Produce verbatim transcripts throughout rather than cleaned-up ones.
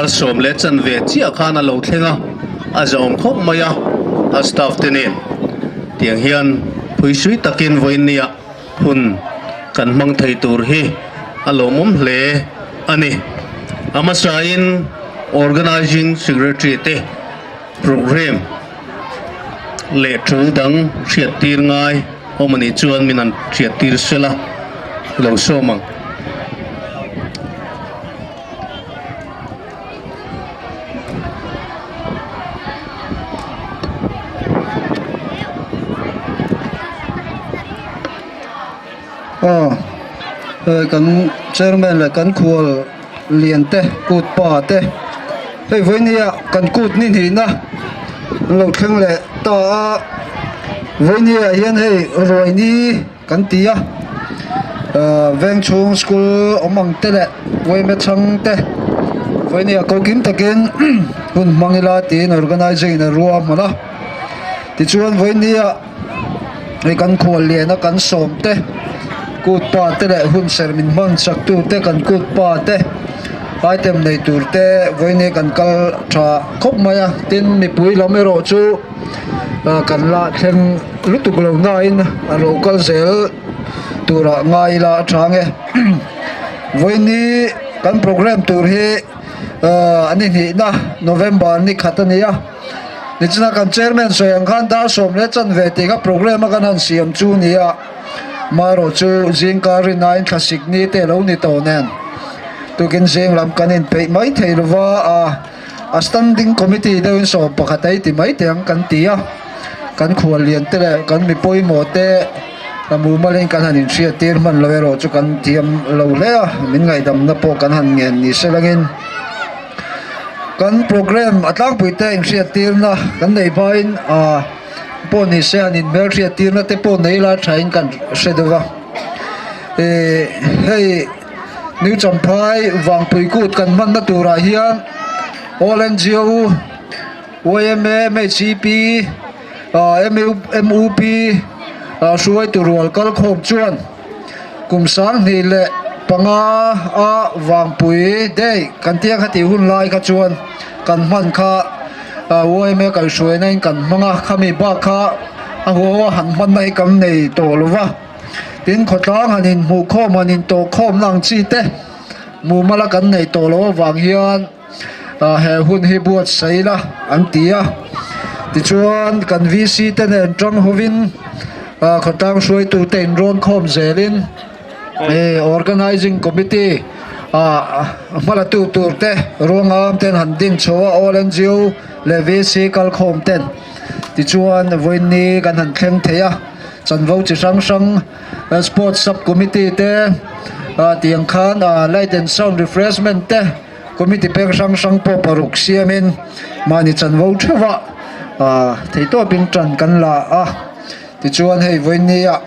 Sawm le chanve ciah khan a lo thleng a, a zahawm khawp mai a, a staff tenin. Tiang hian phuisui takin vawiin ni-ah hun kan hmang thei tur hi a lawmawm hle a ni. A hmasain organizing secretary te, program leh tul dang hriattir ngai awm a nih chuan min han hriattir sela, lo sawm ang. Aw, eh, kan chairman leh kan khual lian te, kut pa te, hei, vawiin ni-ah kan kut ni hnihna lo thleng leh ta a, vawiin ni-ah hian hei ruai ni kan ti a, eh, veng chhung school awm ang te leh vawiin mechang te, vawiin ni-ah ko kim takin hun hmang ila tiin organizing in a ruahman a. Tichuan vawiin ni-ah hei kan khual liana kan sawm te, kut pa te leh hun ser min hman saktu te, kan kut pa te, item nei tur te vawiin ni kan kal ṭha khawp mai a. Tin, mipui lam erawh chu, ah, kan la thleng lutuk lo nain a lo kal zel turah ngai ila a ṭha nge. Vawiin ni kan program tur hi, ah, a ni hnihna November ni khat a ni a. Nichina kan chairman sawi ang khan dar sawm le chanve tih kha program a kan han siam chu ni a. Amaherawhchu zingkar rin aiin thlasik ni te lo ni tawh nen, tukin zing lam kan inpeih mai thei lo va, a, a standing committee deuhin sawm pakhat ei ti mai teh ang kan ti a. Kan khual lian te leh kan mi pawimawh te a mumalin kan han inhriattir hman lo erawh chu kan thiam lo hle a, min ngaihdamna pawh kan han ngen ni se langin. Kan program a tlangpuite inhriattirna kan neih hmain, a, pawh ni se, han inhmel hriattirna te pawh nei ila ṭhain kan hre deuh a. E, hei, New Champhai Vangpui Kut kan hmanna turah hian All N G O, Y M A, M H I P, a, M U, M U P, a, hruaitu rual kal khawm chuan kum sang hnih leh panga a Vangpui Day kan tia kha tih hun lai kha chuan kan hman kha, a, Y M A kaihhruaina in kan hmang a, khami bak kha a huau a han hmanna hi kan nei tawh lo va. Tin, khawtlang han inhmuh khawm, han intawh khawmna ang chi te mumal a kan nei tawh lo avang hian, a, he hun hi buatsaih ila an ti a. Tichuan kan V C te nen ṭang hovin, a, khawtlang hruaitute inrawn khawm zelin, e, organizing committee, a, hmalatu turte ruangam ten han din chho a, All N G O leh V C kal khawm ten. Tichuan vawiin ni kan han thleng thei a, chanvo chi hrang hrang, a, sports sub committee te, a, tiang khan, a, light and sound refreshment te, committee pek hrang hrang pawh paruk siamin mahni chanvo theuhah, a, theihtawpin ṭan kan la a. Tichuan hei vawiin ni-ah,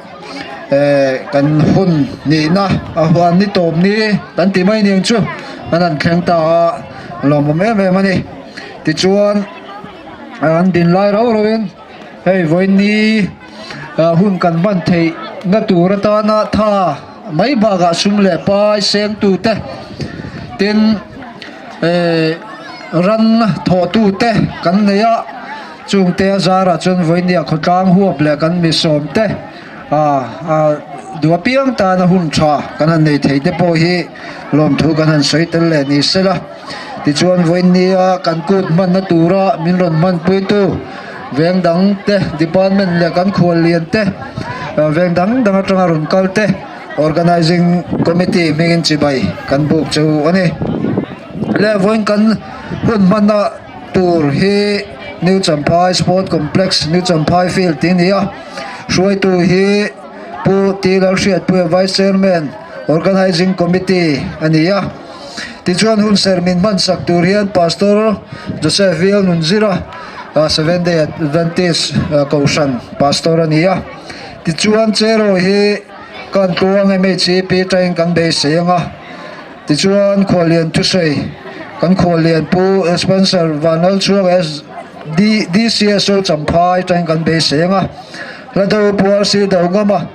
eh, kan hun nihna a huan ni tawp ni kan ti mai niang chu, an han thleng ta a, lawmawm em em a ni. Tichuan, a, an din lai rau rauin, hei vawiin ni, a, hun kan hman theihna tur atana tha mai bakah sum leh pai sengtute, tin, eh, ran thawhtute kan nei a, chungte a zarah chuan vawiin ni-ah khawtlang huap leh kan mi sawmte, a, a, duh apiang tana hun ṭha kan han nei theite pawh hi lawmthu kan han sawi tel leh ni sela. Tichuan vawiin ni-a kan kut hmanna tura min rawn hmanpuitu veng dangte, department leh kan khual liante, a, veng dang dang aṭanga rawn kalte, organizing committee hmingin chibai kan buk che u a ni. Leh vawiin kan hun hmanna tur hi New Champhai Sport Complex, New Champhai Field tih ni a, hruaitu hi Pu T. Lalhriatpuia, Vice Chairman, Organizing Committee a ni a. Tichuan, hun ser min hmansak tur hian Pastor Joseph Vial Nunzira, a, Seventh Day Adventist, a, Kohhran Pastor a ni a. Tichuan, chair-ho hi Kantluang M H I P aṭangin kan beisei ang a. Tichuan, khuallian thusawi, kan khuallian Pu Spencer Vanlalchhuak S D, D C S O Champhai aṭangin kan beisei ang a. Hla do Pu R C Daungama,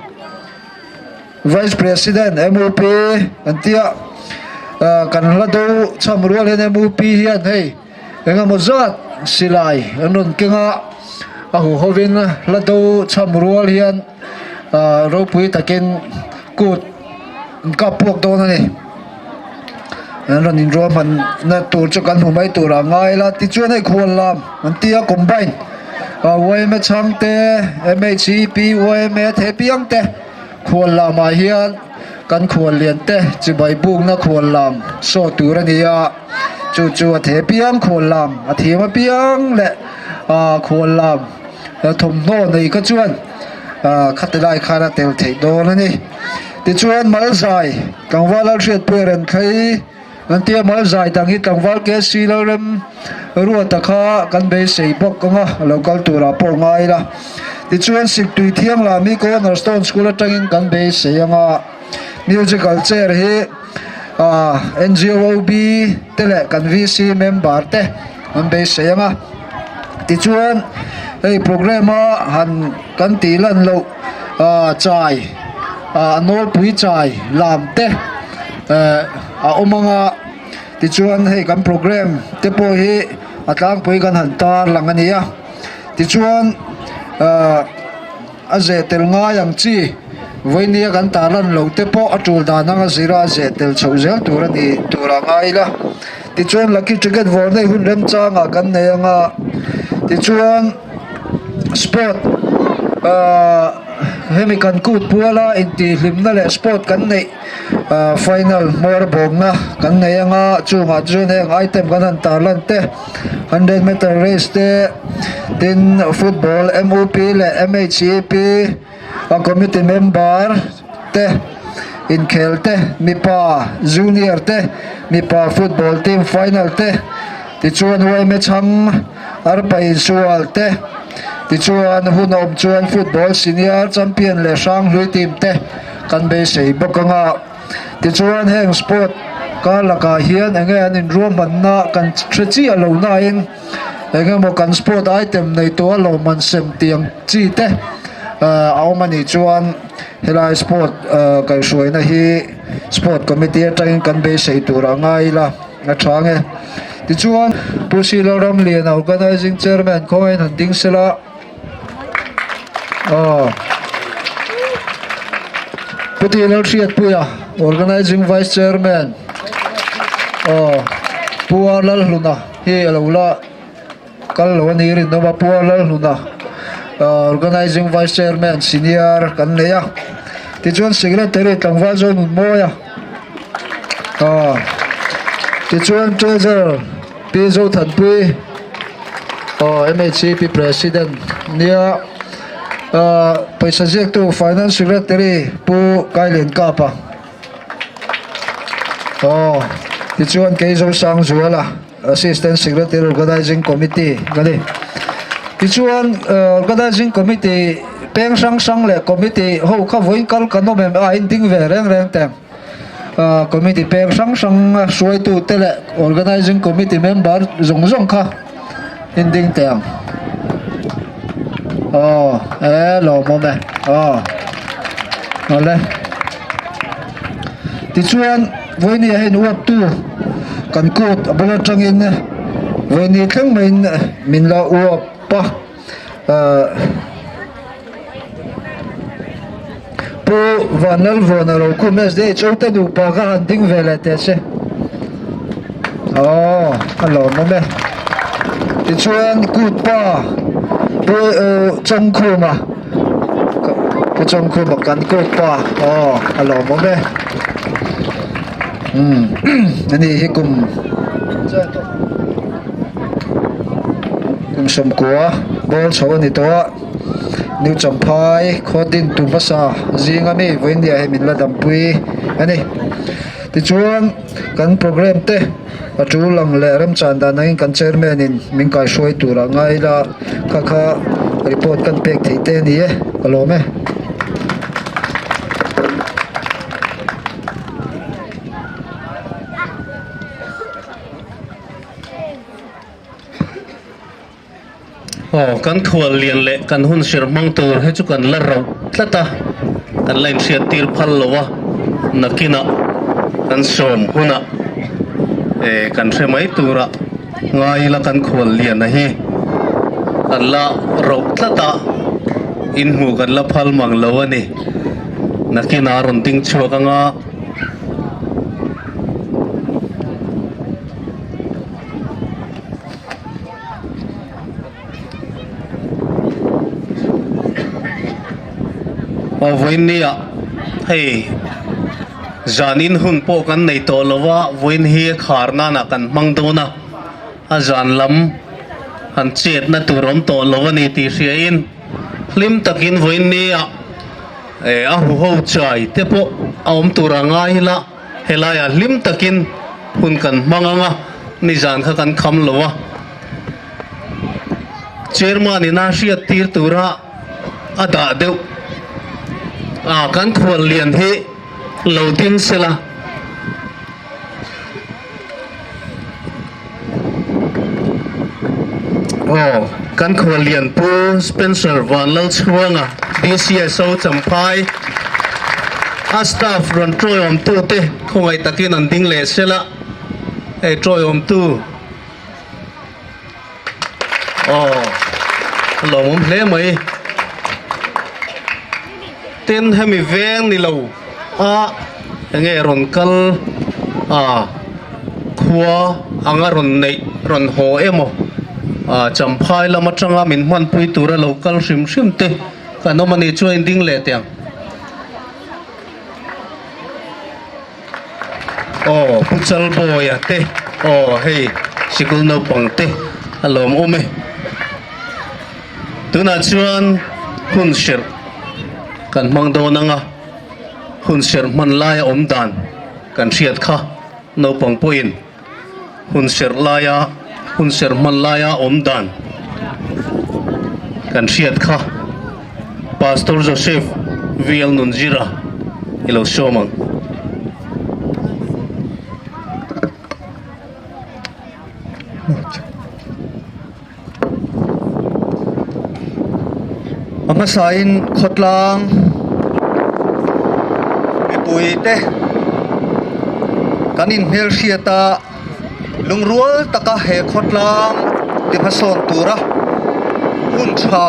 Vice President M U P kan ti a. Kan Hlado Chamrual hian M U P hian hei engemaw zat silai an rawn keng a, a huhovin Hlado Chamrual hian ropui takin kut an kap puak dawn a ni. An rawn inruahmanna tur chu kan hmu mai turah ngai la, tichuan hei Khuallam an tia combine, YMA Chhangte, MHCP, YMA Thepiangte, Khuallamah hian kan Khualliante chibai bukna Khuallam show tur a ni a, chu chu a Thepiang Khuallam, a Thiam apiang leh Khuallam thawmhnaw nei kha chuan khati lai khan a tel theih dawn a ni. Tichuan Malzai, tlangval Lalhriatpuia Renthlei an tia, Malzai dang hi tlangval KC Lalremruata kha kan beisei bawk ang a, lo kal turah pawh ngai la. Tichuan Siktui Thianglami Cornerstone School aṭangin kan beisei ang a, musical chair hi NGO OB te leh kan VC member te an beisei ang a. Tichuan hei program a han kan tih lan loh chai, a nawlpui chai lam te a awm ang a. Tichuan hei kan program te pawh hi a tlangpui kan han tarlang a ni a. Tichuan a zehtel ngai ang chi, vawinia kan tarlan loh te pawh a tul dan ang a zira a zehtel chhoh zel tur a ni turah ngai la. Tichuan Lucky Ticket Vawrnei hun remchangah kan nei ang a. Tichuan sport hemi kan kut puala intihhlimna leh sport kan neih final hmawr bawngna kan nei ang a, chungah chuan heng item kan han tarlan te, hundred meter race te, tin football MUP leh MHCP a committee member te, inkhel te, mipa junior te, mipa football team final te, tichuan YMA Chhang arpa insual te, tichuan hun a awm chuan football senior champion leh hrang hlui team te kan beisei bawk ang a. Tichuan heng sport kar lakah hian eng nge an inruahmanna kan hre chiah lo nain, eng emaw kan sport item nei tawh a lawmman sem tih ang chi te a awm a nih chuan, helai sport kaihhruaina hi sport committee aṭangin kan beisei turah ngai la, a ṭha ang e. Tichuan Pu C. Lalramliana, organizing chairman, khawngaih han ding sela. Aw. Pu T. Lalhriatpuia, organizing vice chairman. Aw. Pu R. Lalhluna hi a lo la kal lo a ni rin awm a, Pu R. Lalhluna, organizing vice chairman senior kan nei a. Tichuan secretary tlangval Zo Nunmawia. Aw. Tichuan treasurer Pi Zo Thanpui, aw, MHCP president nia, aw, pawisa ziaktu finance secretary Pu Kailian Kapa. Aw, tichuan kei Zo Sangzuala, assistant secretary organizing committee ka ni. Tichuan, aw, organizing committee peng hrang hrang leh committee ho kha vawiin kal kan awm em a, in ding ve reng reng teng. Committee pek hrang hrang a hruaitute leh organizing committee member zawng zawng kha in ding teh ang. Aw, e, lawmawm e. Aw, awle. Tichuan vawinia hei uaptu kan kut a bul aṭangin vawiin thleng mahin min la uap a, Pu Vanlalvuana Rokhum S D A Chote nupa kha han ding ve leh teh se. Aw, a lawmawm e. Tichuan kutpa Pu, uh, Chawngkhuma, Pu Chawngkhuma kan kutpa. Aw, a lawmawm e. Hmm. Ani hi kum kum sawmkua bawl chho a ni tawh a, New Champhai khaw din tu hmasa zinga mi vawinia hei min la dampui a ni. Tichuan kan program te a tul ang leh remchan dan angin kan chairman in min kaihruai turah ngai la, kha kha report kan pek theih te a ni e, ka lawm e. Aw, kan Khuallian leh kan hun hrehhmang tur hi chu kan la rauh tlat a, kan la inhriattir phal lo a, nakinah kan sawm hunah Eh, kan hre mai turah ngai la kan khual lian ahi. Kan la roh tlatah in hmuh kan la phal mang lo a ni. Nakin a rawn ding chhuak anga. Aw, vawiin ni ah hei, zanin hun pawh kan nei tawh lo a, vawiin hi khar nanah kan hmang dawn a, a zan lam han chetna tur awm tawh lo a ni tih hriain, hlim takin vawiin ni ah, eh, a huho chai te pawh a awm tur a ngai ila, helaiah hlim takin hun kan hmang anga, nizan kha kan kham lo a. Chairman in a hriattir tura a dah deuh a, kan khual lian hi lo ding sela. Aw, kan khual lian Pu Spencer Vanlalchhuanga, D C S O Champhai, a staff rawn ṭawiawmtute khawngaih takin an ding leh sela. Hei, ṭawiawmtu. Aw, a lawmawm hle mai. Tin, hemi veng ni lo a, enge rawn kal a, khua anga rawn neih, rawn haw emaw, a, Champhai lam aṭanga min hmanpui tura lo kal hrim hrim te kan awm a nih chuan in ding leh teh ang. Aw, Pu Chalbawia te, aw, hei, sikul naupang te, a lawmawm e. Tunah chuan hun serh kan hmang dawn anga, hun serh hman laia awm dan kan hriat kha, naupang pawhin hun serh laia, hun serh hman laia awm dan kan hriat kha, Pastor Joseph V L Nunzira i lo sawm ang. A hmasain khawtlang mipuite kan inhmelhriat a, lungrual taka he khawtlang tihmasawn tura hun ṭha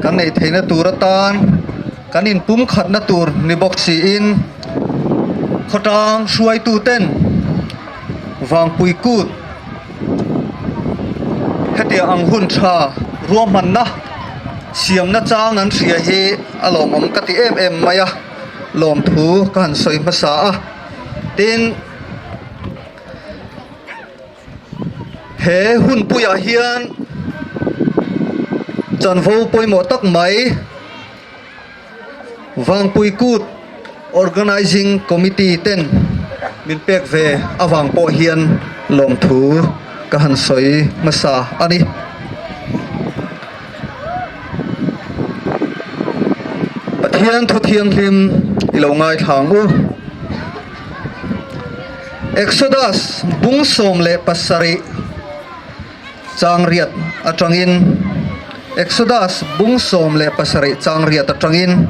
kan neih theihna tur atan kan inpumkhatna tur ni bawk siin, khawtlang hruaituten Vangpui Kut hetia ang hun ṭha ruahmanna siamna chang an hria hi a lawmawm ka ti em em mai a, lawmthu ka han sawi hmasa a. Tin, he hunpuiah hian chanvo pawimawh tak mai Vangpui Kut Organizing Committee ten min pek ve avang pawh hian lawmthu ka han sawi hmasa a ni. Pathian thu thianghlim i lo ngaithla ang u. Exodus bung sawm leh pasarih chang riat aṭangin, Exodus bung sawm leh pasarih chang riat aṭangin,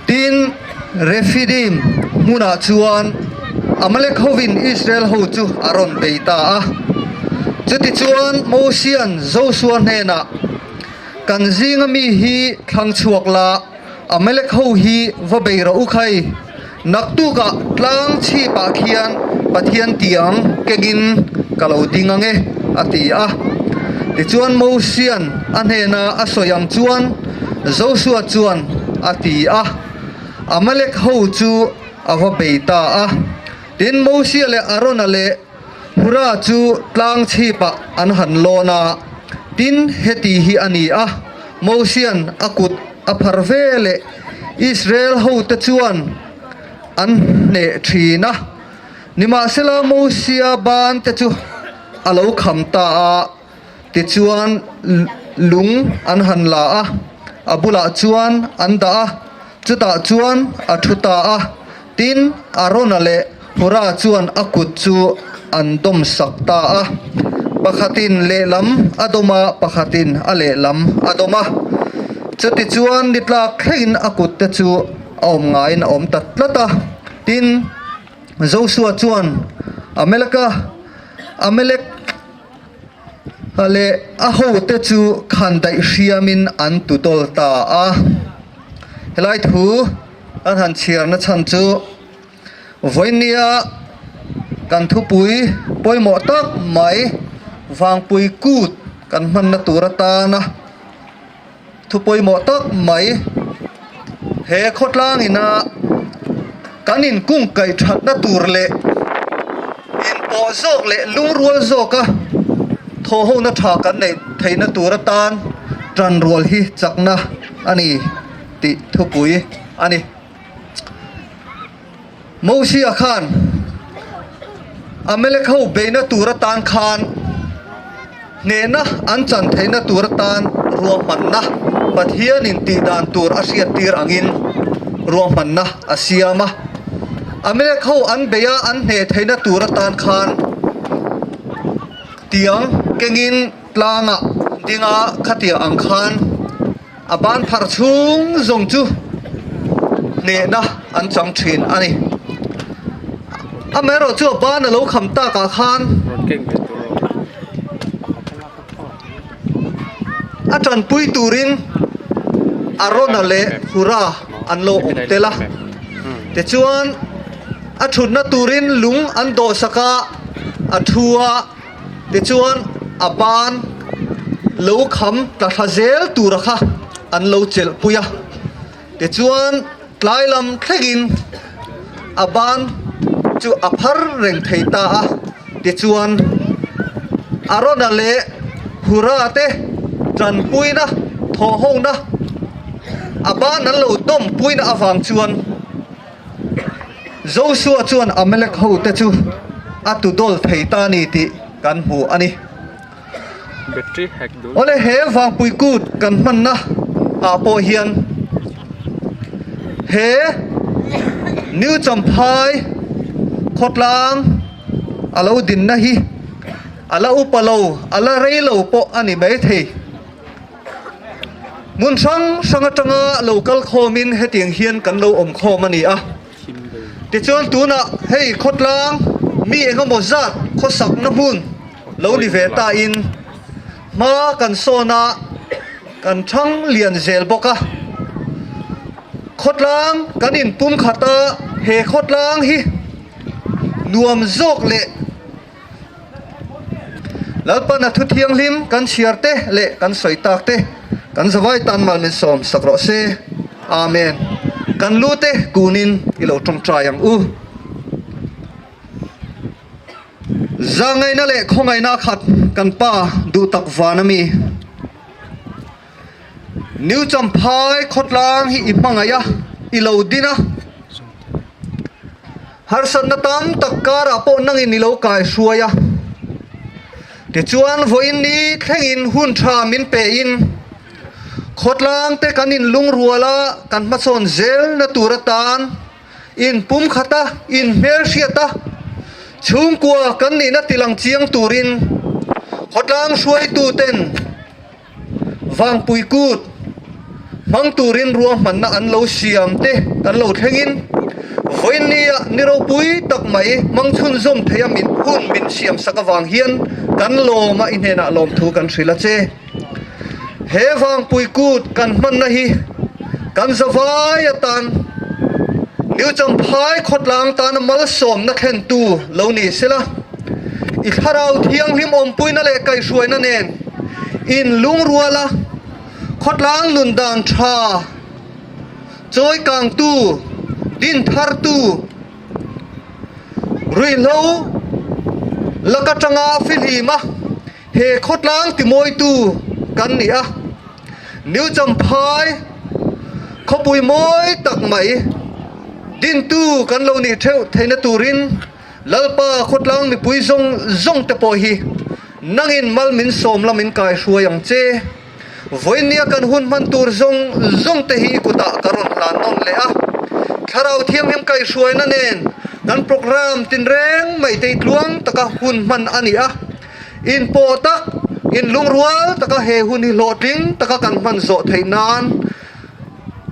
tin, Rephidim hmunah chuan Amalek hovin Israel ho chu a rawn bei ta a. Chutichuan Mosian Josua hnenah, "Kan zinga mi hi thlang chhuak la, Amalek ho hi va bei rawh u khai. Naktukah tlang chhipah khian Pathian tiang kengin ka lo ding ang e," a ti a. Tichuan Mosian a hnena a sawi ang chuan Josua chuan a ti a, Amalek ho chu a va bei ta a. Tin, Mosia leh Arona leh Hura chu tlang chhipah an han lawn a, tin, heti hi a ni a, Mosian a kut a phar veleh Israel hote chuan an hneh ṭhin a. Nimahsela, Mosia bante chu a lo kham ta a, tichuan lung an han la a, a bulah chuan an dah a, chutah chuan a ṭhu ta a. Tin, Arona leh Hura chuan a kut chu an dawmsak ta a, pakhatin lehlam a dawm a, pakhatin a lehlam a dawm a. Chutichuan nitlak thlengin a kutte chu a awm ngaiin a awm ta tlat a. Tin, Joshua chuan Amalek a, Amalek le a hote chu khandaih hriamin an tudawl ta a. Helai thu kan han chhiarna chhan chu vawinia kan thupui pawimawh tak mai, vangpui kut kan hmanna tur atana thu pawimawh tak mai, he khawtlangin a kan inkungkaih ṭhatna tur leh inpawh zawk leh lungrual zawka thawhhona ṭha kan neih theihna tur atan ṭanrual hi chakna a ni tih thupui a ni. Mosia khan Amalek ho beina tur atan khan hnehna an chan theihna tur atan ruahmanna, Pathian intihdan tur a hriattir angin ruahmanna a siam a. Amalek ho an beia an hneh theihna tur atan khan tiang kengin tlangah dinga khatia ang khan a ban phar chhung zawng chu hnehna an chang ṭhin a ni. Amaherawhchu a ban a lo kham takah khan a ṭanpui turin Arona leh Hura an lo awm tel a. Tichuan a ṭhutna turin lung an dawhsak a, a ṭhu a, tichuan a ban lo kham tla thla zel tura kha an lo chelhpui a. Tichuan tlai lam thlengin a ban chu a phar reng thei ta a. Tichuan Arona leh Hura te ṭanpuina, thawhhona, a ban an lo dawmpuina avang chuan Joshua chuan Amalek ho te chu a tudawl thei ta ni tih kan hmu a ni. Awle, he vangpui kut kan hmanna ah pawh hian he New Champhai khawtlang a lo dinna hi a la upa lo, a la rei lo pawh a ni mai thei. Hmun hrang hrang atanga lo kal khawmin hetiang hian kan lo awm khawm a ni a. Tichuan tunah hei khawtlang mi engemaw zat khawsakna hmun lo ni ve ta in hma kan sawn a, kan ṭhang lian zel bawk a. Khawtlang kan inpumkhat a, he khawtlang hi nuam zawk leh Lalpan a thu thianghlim kan chhiar te leh kan sawi tak te kan zavai tan mal min sawm sak rawh se. Amen. Kan lu te kunin i lo ṭawngṭai ang u. Zangaina leh khawngaihna khat kan Pa duh tak vana mi, New Champhai khawtlang hi i hmangaih a, i lo din a, harsatna tam tak karah pawh nangin i lo kaihruai a. Tichuan vawiin ni thlengin hun ṭha min pe in khawtlang te kan inlungrual a, kan hmasawn zelna tur atan inpumkhat a, inhmelhriat a, chhungkua kan nihna tilang chiang turin khawtlang hruaituten vangpui kut hmang turin ruahmanna an lo siam te kan lo thlengin, vawiin ni-ah ni ropui tak mai hmang chhunzawm theia min hun min siamsak avang hian kan lawm a, i hnenah lawmthu kan hrilh a che. He vangpui kut kan hmanna hi kan zavai atan New Champhai khawtlang tana malsawmna thlentu lo ni sela, i Thlarau Thianghlim awmpuina leh kaihhruaina nen inlungrual a, khawtlang nundan ṭha, chawikangtu, dinthartu, ruihhlo lak atanga fihlim a, he khawtlang timawitu kan ni a, New Champhai khawpui mawi tak mai dintu kan lo nih theuh theihna turin Lalpa, khawtlang mipui zawng zawng te pawh hi nangin mal min sawm lam in kaihruai ang che. Vawiin nia kan hun hman tur zawng zawng te hi i kutah ka rawn hlan nawn leh a. Thlarau Thianghlim kaihhruaina nen kan program tinreng mai te i tluang taka hun hman a ni a. Inpawh tak, inlungrual taka he hun hi hlawhtling taka kan hman zawh theih nan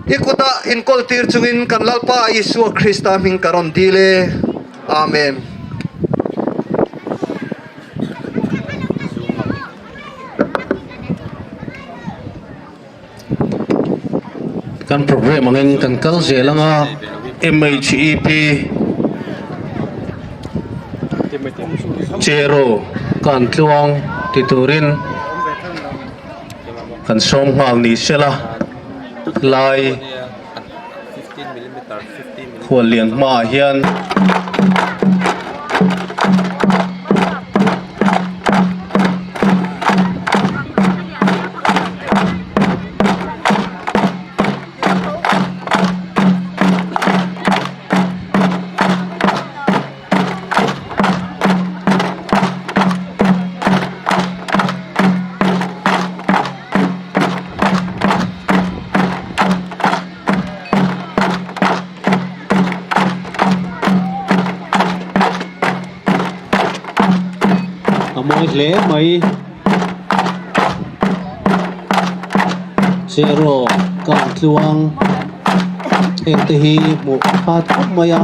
i kutah inkawltir chungin kan Lalpa Isua Krista hming ka rawn dil e. Amen. Kan program angin kan kal zel ang a, M H E P Chero Kan Tluang ti turin kan sawm nghal ni sela lai Khuallian hma ah hian a mawi hle mai. Chero Kan Tluang hengte hi hmuh pha thawk mai a.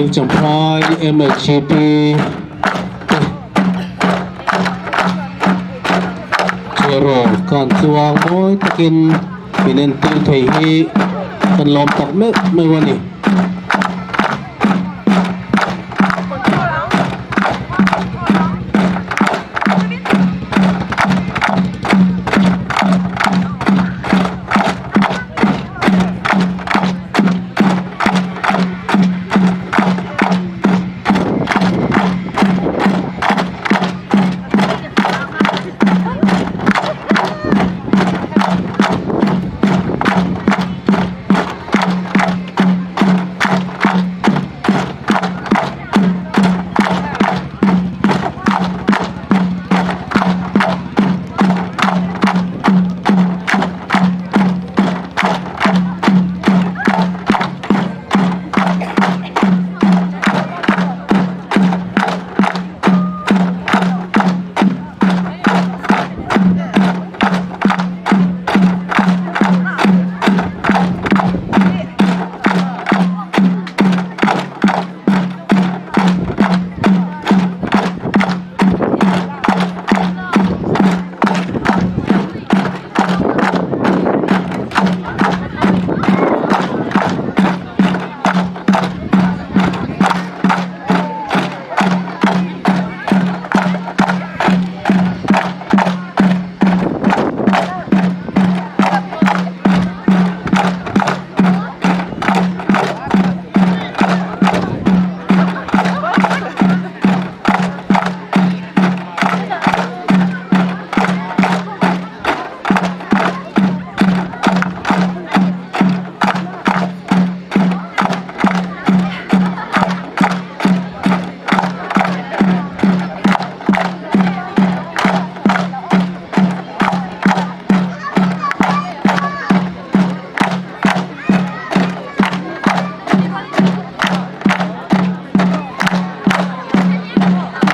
New Champhai M H C P Chero Kan Tluang mawi takin min entir thei hi kan lawm tak meuh meuh a ni.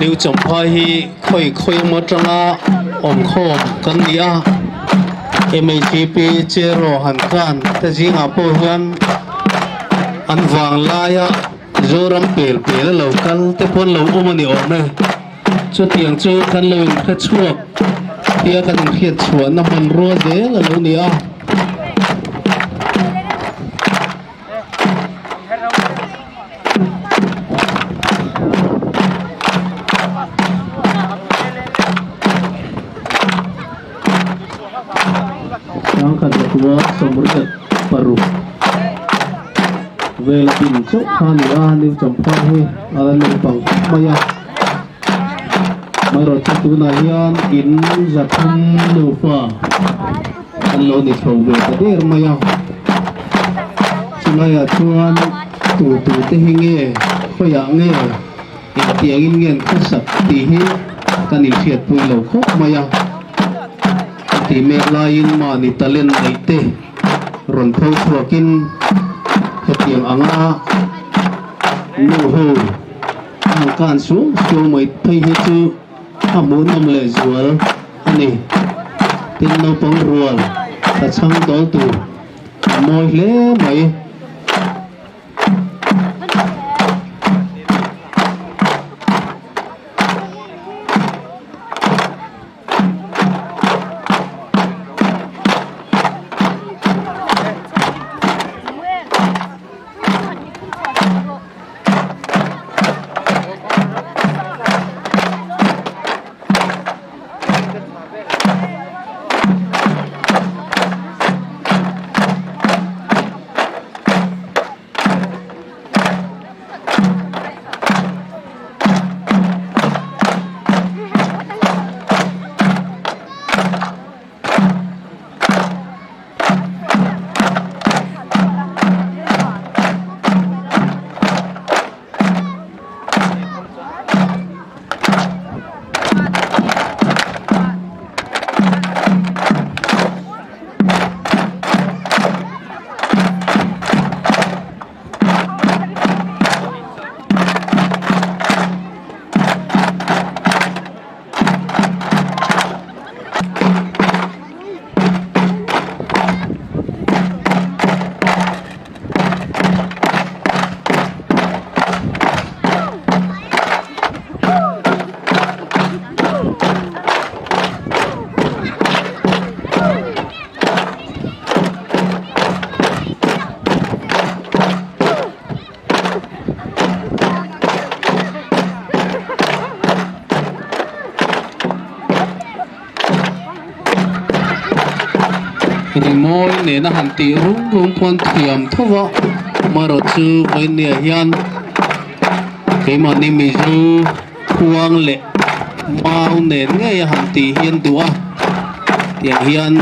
New Champhai hi khawi khawi emaw aṭanga awm khawm kan ni a, M H C P Chero han kan te zingah pawh hian an vang laia Zoram pelpel a lo kal te phuan lo um a ni awm e. Chutiang chu kan lo inkhia chhuak, tia kan inkhia chhuahna hmanrua zel a lo ni a. Sangkhat zakua sawmriat paruk vel a din chauh kha ni a, New Champhai hi a la nopang khawp mai a. Mairawh chu tunah hian in za thum nufa an lo ni tho ve ta der mai a. Chulaiah chuan tu tu te hi nge, khawiah nge, engtiangin nge an khawsak tih hi kan inhriatpui lo khawp mai a. Tih mek laiin mahni talent neite rawn pho chhuakin hetiang anga nuho ang kan suang suang mai phei hi chu a hmuhnawm leh zual a ni. Tin, naupang rual, thachhang dawl tur, a mawi hle mai. Hei, mawi nena han tih rum rum phuan thiam tho a, amaherawhchu vawinia hian keimahni Mizo khuang leh mau nen ngei a han tih hian duh a, tiang hian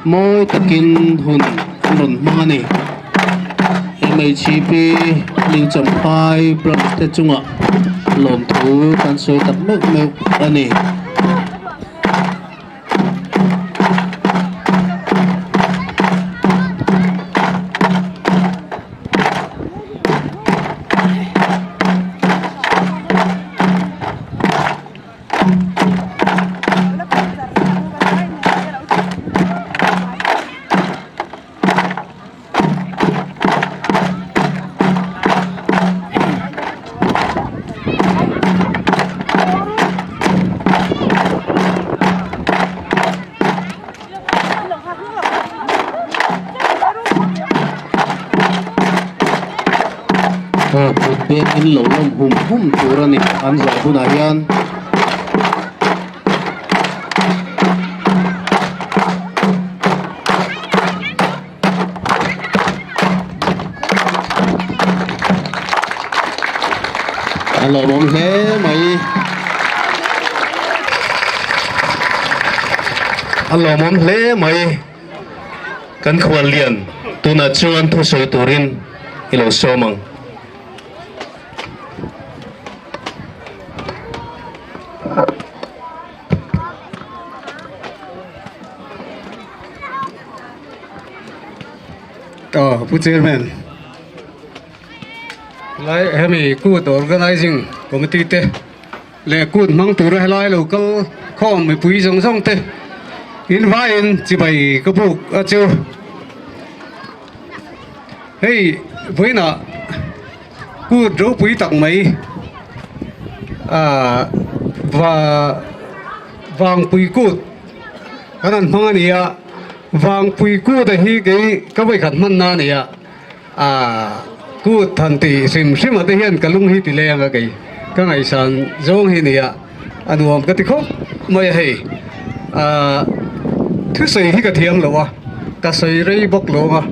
mawi takin hun an rawn hmang a ni. M H C P New Champhai branch te chungah lawmthu kan sawi tak meuh meuh a ni. Aw, put bek in lo lawm hum hum tur a ni, an zawh hunah hian. A lawmawm hle mai. A lawmawm hle mai. Kan khual lian, tunah chuan thusawi turin i lo sawm ang. Aw, Pu Chairman. Lai, hemi kut organizing committee te leh kut hmang tura helai lo kal khawm mipui zawng zawng te in vaiin chibai ka buk a chu. Hei, vawiinah Kut ropui tak mai, a, va, Vangpui kut kan han hmang a ni ah, Vangpui kut ahi kei ka voikhat hmanna ni ah, a, kut han ti hrimhrim a te hian ka lung hi ti leng a kei ka ngaihsan zawng hi ni ah, a nuam ka ti khawp mai a hei. A, thusawi hi ka thiam lo a, ka sawi rei bawk lo a,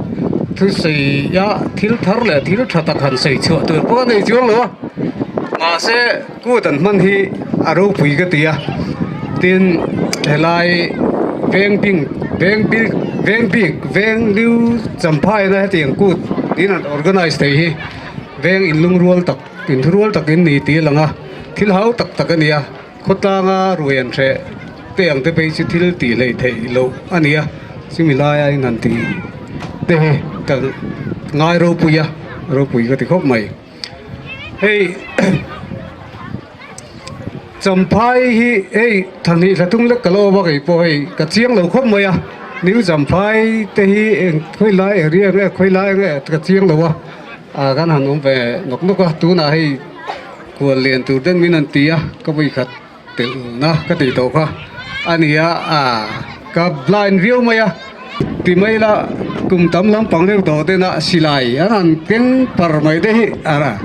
thusawi a thil thar leh thil ṭha tak han sawi chhuah tur pawh a nei chuang lo a. Mahse, kut an hman hi a ropui ka ti a. Tin, helai Vengbik, Vengbik, Vengbik, Veng New Champhai na hetiang kut in an organize thei hi. Veng inlungrual tak, inthurual takin ni ti a lang a. Thil hau tak tak a ni a. Khawtlanga ruai an hreh te ang te pei chu thil ti hlei theih loh a ni a. Chumi laia in han ti te hi ka ngai ropui a, ropui ka ti khawp mai. Hei, Champhai hi, hei, thahnih thla tung lek ka lo va kei pawh hei, ka chiang lo khawp mai a. New Champhai te hi eng, khawi lai area nge, khawi lai nge, ka chiang lo a. A, kan han awm ve nawk nawk a, tunah hei, kual lian tur den min an ti a, ka voikhat telhna ka ti tawh kha a ni a, a, ka blind viau mai a, ti mai la, kum tam lampang deuh tawh dena silai an han keng par mai te hi a,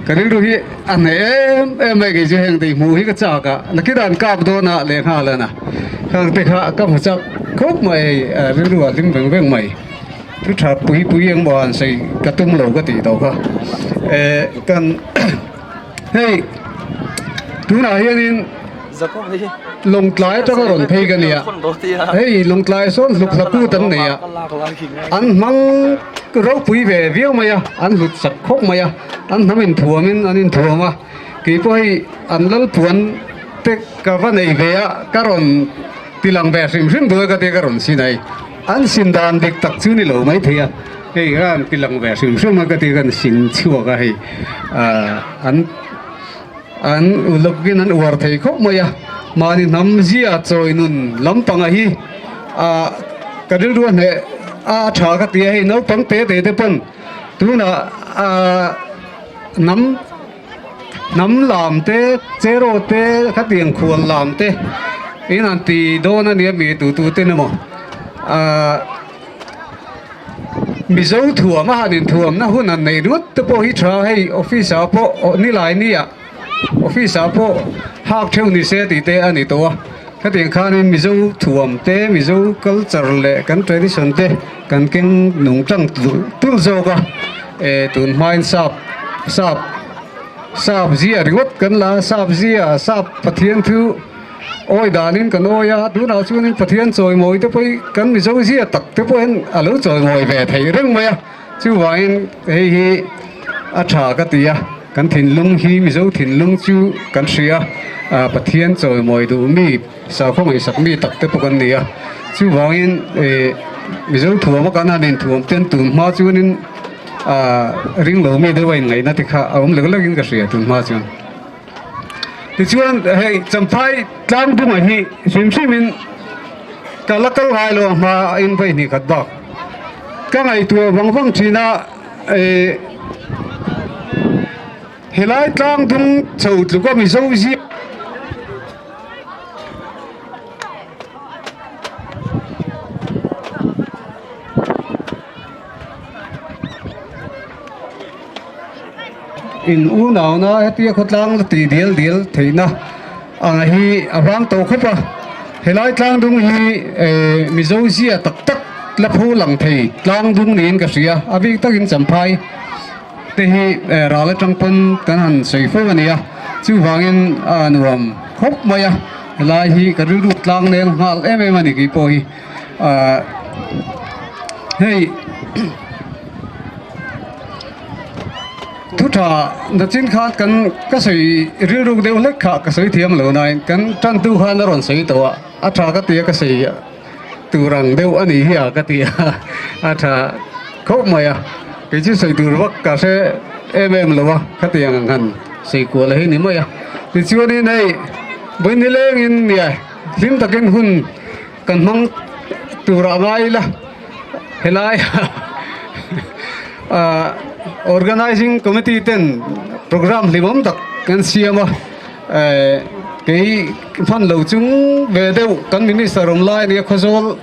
ka rilru hi a hneh em em mai kei chu heng dei hmuh hi ka chak a, nakidan kap dawn a leh nghal a na, khang te kha ka hmu chak khawp mai a, rilru a hlim veng veng mai. Thu ṭha pui pui engmaw han sawi ka tum lo ka ti tawh kha. Eh, kan, hei, tunah hianin Lawngtlai aṭanga rawn phei ka ni a. Hei, Lawngtlai sawn hluk hlak kut an nei a. An hmang ropui ve viau mai a, an hlutsak khawp mai a, an hnam inthuamin an inthuam a. Kei pawh hei an lalpuan te ka va nei ve a, ka rawn tilang ve hrim hrim duai ka ti ka rawn sin ai. An sin dan dik tak chu ni lo mai thei a. Hei, ka rawn tilang ve hrim hrim a ka ti kan sin chhuak a hei. A, an, an uluk in an uar thei khawp mai a. Mahni hnam zia chawi nun lampang a hi. A, ka rilru a hneh a ṭha ka ti a hei, naupang te te te pawn. Tunah, a, hnam, hnam lam te, chero te, khatiang khual lam te, in an ti dawn a nia, mi tu tu te na maw. A, Mizo thuam a han inthuamna hun an nei ruat te pawh hi ṭha hei, office-ah pawh, aw, nilai ni ah, office-ah pawh hak theuh ni se tih te a ni tawh a. Khatiang khanin Mizo thuam te, Mizo culture leh kan tradition te kan keng nungtang tul, tul zawk a. E, tun hmain sap, sap, sap zia ringawt kan la, sap zia, sap Pathian thu awi danin kan awi a, tunah chuanin Pathian chawimawi te pawh hi kan Mizo zia tak te pawh hian a lo chawimawi ve thei reng mai a. Chuvangin hei hi a ṭha ka ti a, kan thinlung hi Mizo thinlung chu kan hria a, Pathian chawimawi duh mi, sakhaw ngaihsak mi tak te pawh kan ni a. Chuvangin, eh, Mizo thuam a kan han inthuam ten tun hma chuanin, a, ring lo mi deuh a inngaihna te kha a awm lek lekin ka hria tun hma chuan. Tichuan, hei, Champhai tlang dungah hi hrim hrimin ka la kal ngai lo a, hmain vawi hnih khat bak ka ngaihtuah vang vang ṭhin a, eh, helai tlang dung chho tluka Mizo zia in unauna hetia khawtlang la ti dial dial theihna ang hi a vang tawh khawp a. Helai tlang dung hi, eh, Mizo zia tak tak la pho lang thei tlang dung niin ka hria. A bik takin Champhai te hi, eh, ral aṭang pawn kan han sawi fo a ni a. Chuvangin a nuam khawp mai a. Helai hi ka rilru tlang nel nghal em em a ni kei pawh hi. Ah, hei, thu ṭha na chin khan kan ka sawi rilru deuh hlek kha ka sawi thiam lo nain kan ṭantu khan a rawn sawi tawh a, a ṭha ka ti a ka sawi tur ang deuh a ni hi a ka ti a, a ṭha khawp mai a. Kei chu sawi tur vak ka hre em em lo a, khatiang ang han sawi kual a hi ni mai a. Tichuanin hei, vawiin nilengin nia, hlim takin hun kan hmang turah ngai la, helai Ah, organizing committee ten program hlim om tak kan siam a, eh, kei phan lo chung ve deuh kan minister om lai ni a, Khuazawl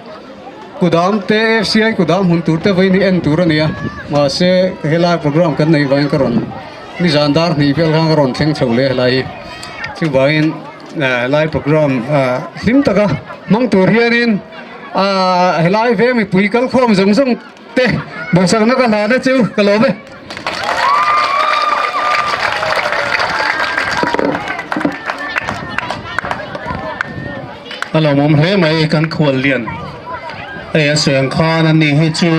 Kudamte, F C I Kudam hun turte vawiin hi en tur a ni a. Mahse, helai program kan neih vangin ka rawn, nizan dar hnih vel khan ka rawn thleng chho leh helai hi. Chuvangin, eh, helai program, ah, hlim taka hmang tur hianin, ah, helai veng mipui kal khawm zawng zawng te, duhsakna ka hlan a chu ka lawm e. A lawmawm hle mai kan khuallian. Hei, a sawi ang khan a ni hi chu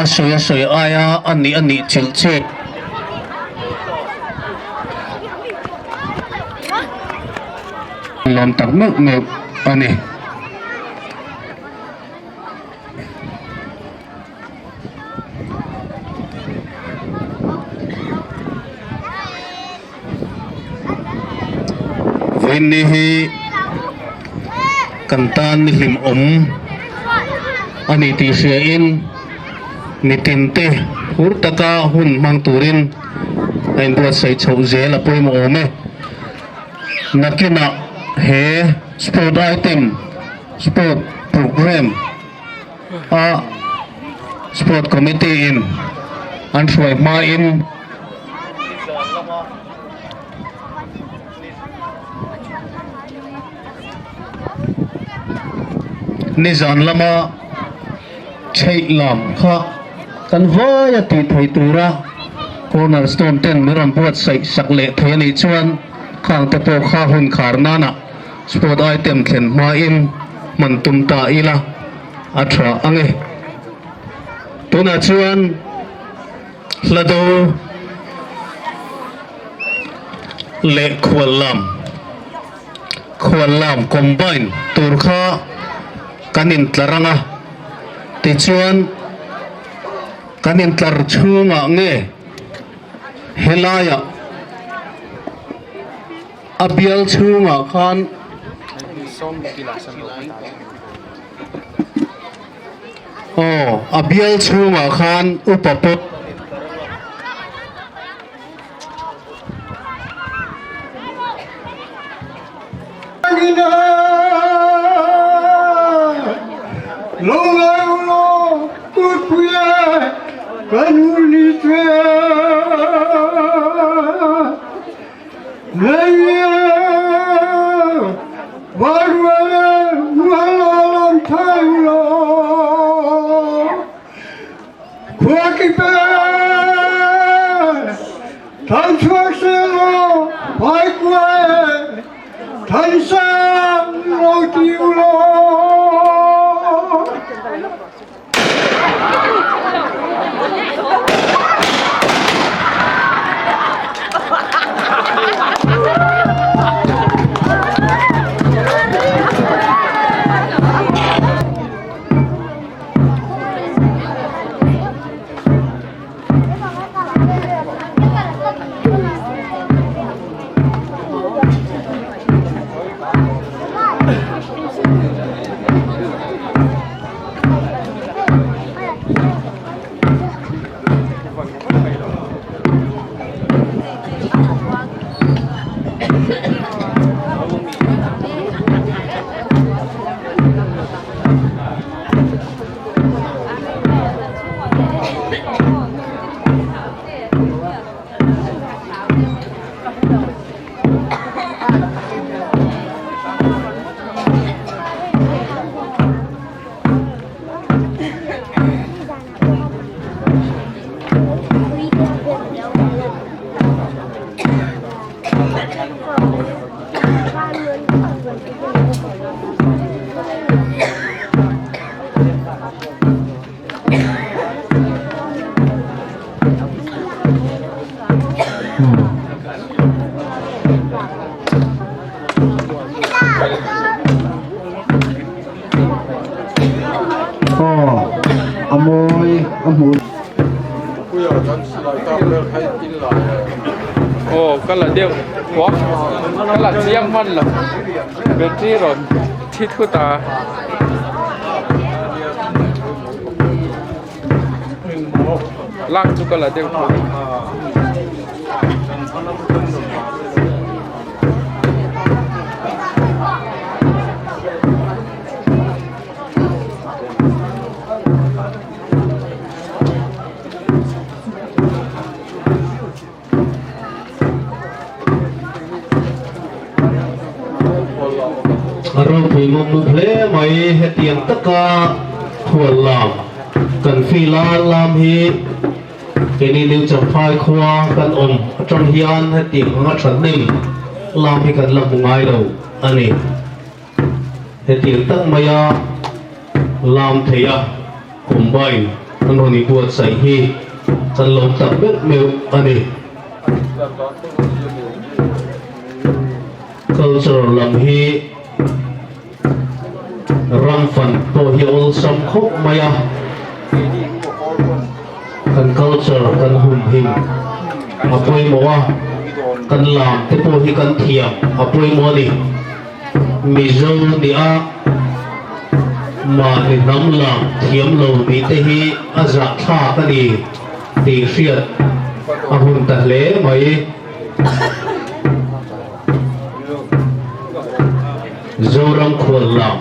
a sawi a sawi aia a nih a nih chilh chilh. Lawm tak meuh meuh a ni. Vawiin ni hi kan tan ni hlim om a ni tih hriain, ni tinte hur taka hun hmang turin a inbuatsaih chhoh zel a pawimawh awm e. Nakinah he sport item, sport program a sport committee in an hruai hmain nizan lama theih lam kha kan vai a tih theih tura cornerstone ten mi rawn buatsaih sak leh thei a nih chuan khangte pawh kha hun khar nana sport item thlen hmain hman tum ta ila a ṭha ang e. Tunah chuan Hlado leh Khuallam, Khuallam combine tur kha kan intlar ang a, tichuan kan intlar chhungah nge helaiah a bial chhungah khan, aw, a bial chhungah khan upa pawh Aw, a mawi a hmuh. Aw, ka la deuh. Ka la chiang man lo. Battery rawn thi thu ta. Lang cu ka la deuh. A ropui mukmuk hle mai. Hetiang taka khuallam kan fila lam hi. Keini New Champhai khua kan om a tang hian hetiang hmang a ṭhat ning lam hi kan la hmu ngai lo a ni. Hetiang tak mai a lam thei a, combine an hun i buatsaih hi kan lawm tak meuh meuh a ni. Culture lam hi ram fan pawh hi a awlsam khawp mai a. Kan culture, kan hun him a pawimawh a, kan lam te pawh hi kan thiam a pawimawh a ni. Mizo ni a, mahni hnam lam thiam lo ni te hi a zahthlak a ni tih hriat a hun ta hle mai. Zoram khuallam.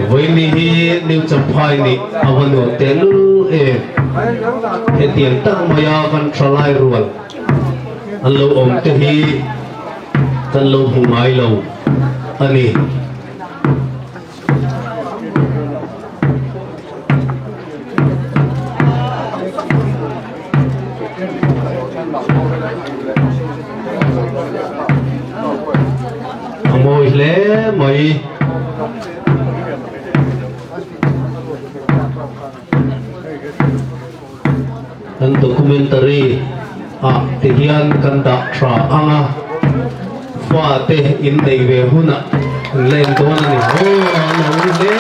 Voi ni hi New Champhai ni a va nuam teh lul e. Hetiang tak mai a kan ṭhalai rual an lo awm te hi kan lo hmu ngai lo a ni. A mawi hle mai. Kan documentary ah te hian kan dah ṭha ang a, fate in nei ve hunah kan la en dawn a ni. Aw, a lo hle.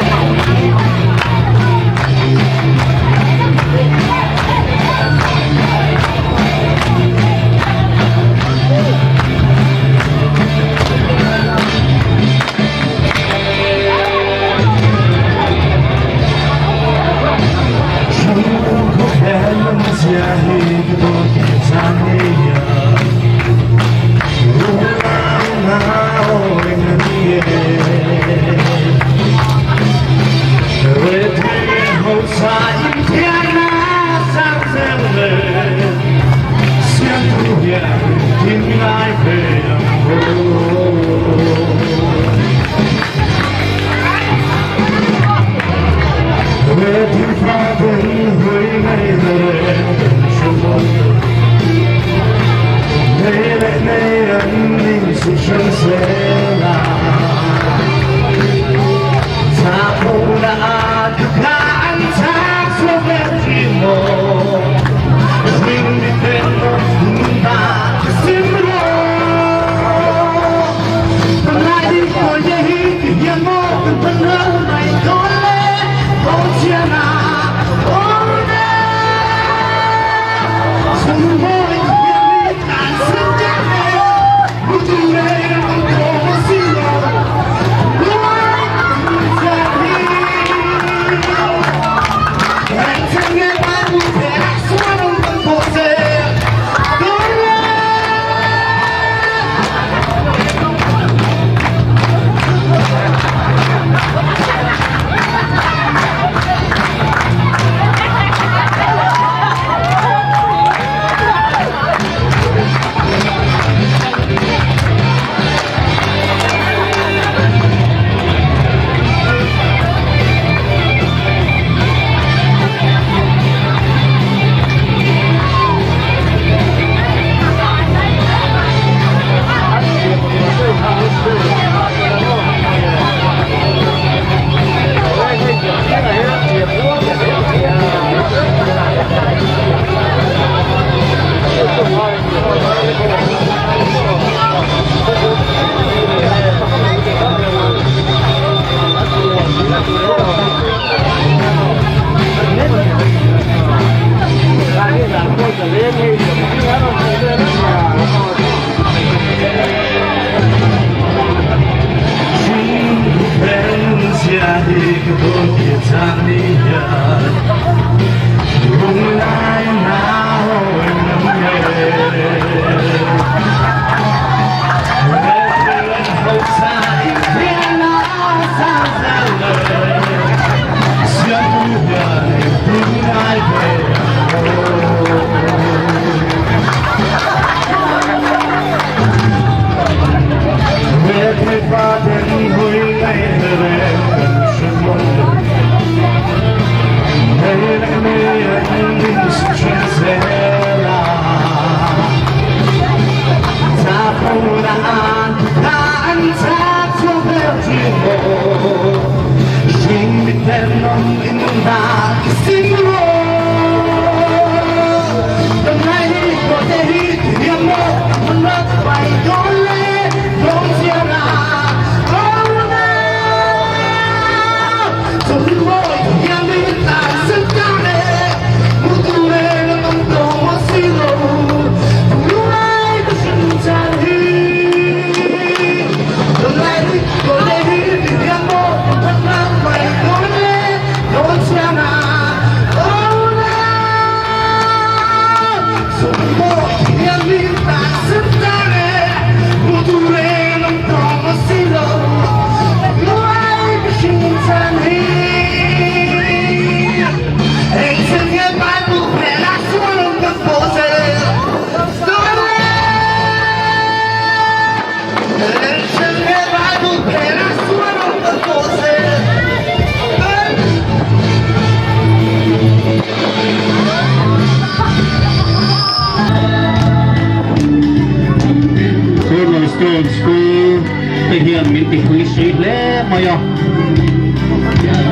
Stone School te hian min tipui sui hle mai a.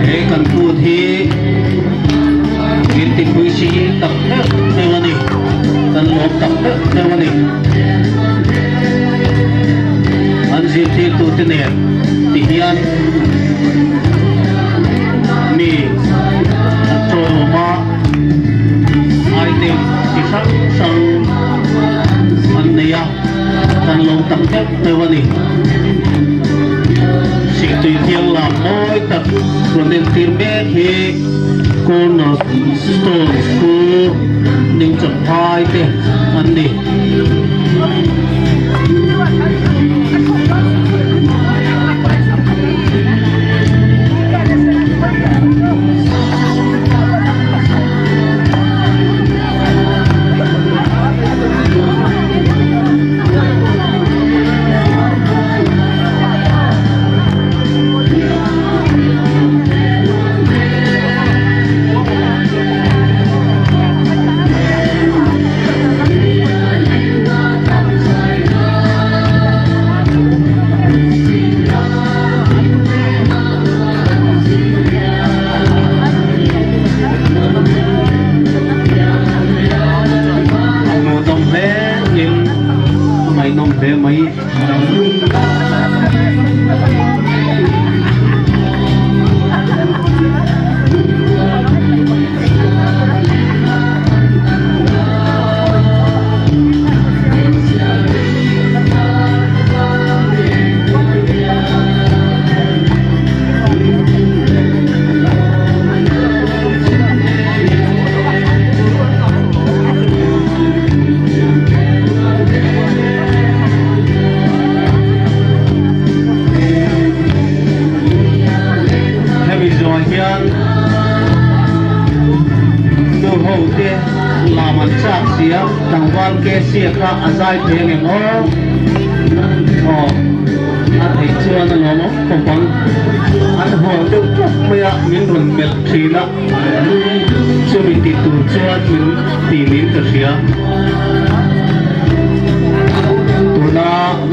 He kan kut hi min tipui sui tak deuh deuh a ni. Kan lawm tak deuh deuh a ni. An zirtirtute nen ti hian mi an chawiawm a, item chi hrang hrang an nei a, kan lawm tak deuh deuh a ni. Singtui thiang lam mawi tak rawn entir mek hi Cornerstone School Ningchangphai te an ni. A hnawdawm hle in, a ngaihnawm hle mai. Hemi zawh hian nuhote lam an chak si a, tlangval K C a kha a zai thei ang em aw? Aw, a theih chuan a lawm awm khawp ang. An hawl deuh tawp mai a, min rawn melh ṭhin a. Chumi ti tur chuan min tih niin ka hria. Tuna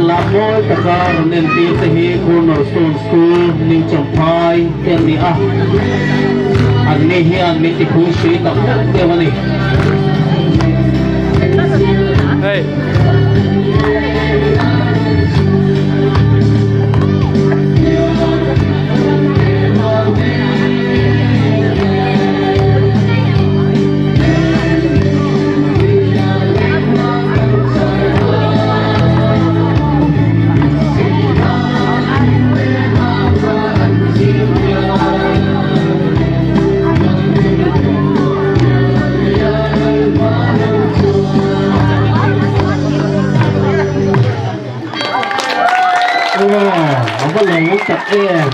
lak mawi taka rawn entir te hi Cornerstone School Ningchangphai te an ni a. Anni hian min tipui sui tak deuh deuh a ni. Hei. Aw, a va lo tak em.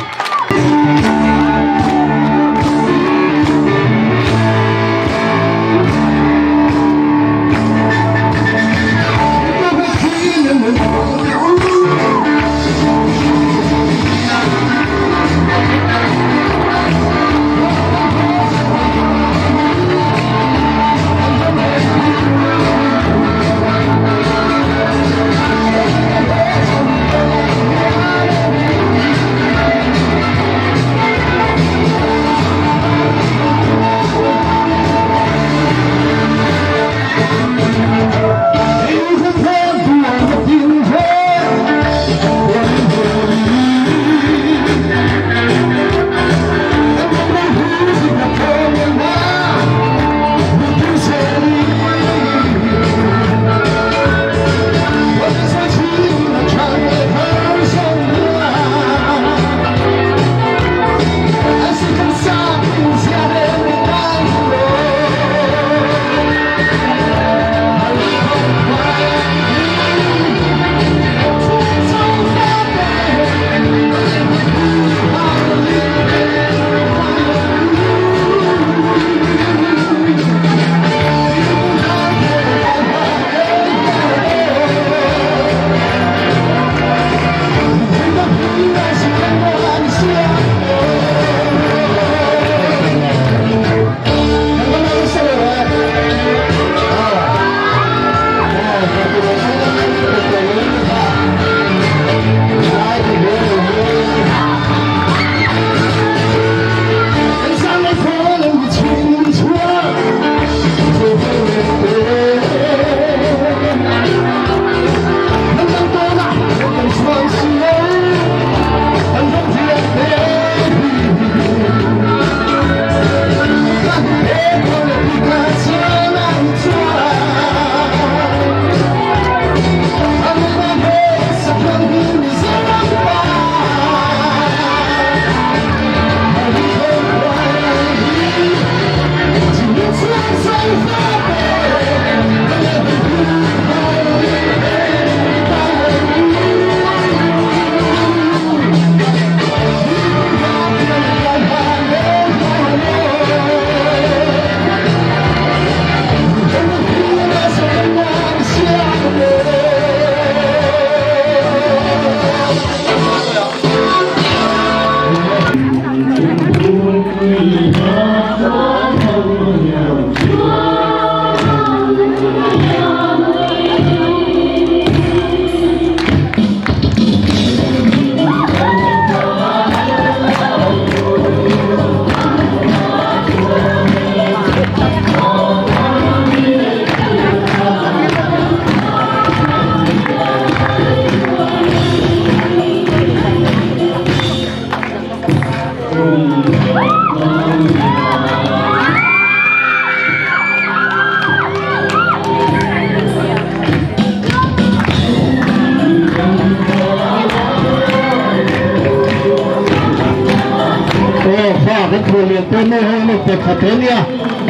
Lian pawh no hong no pek khat pawh nia.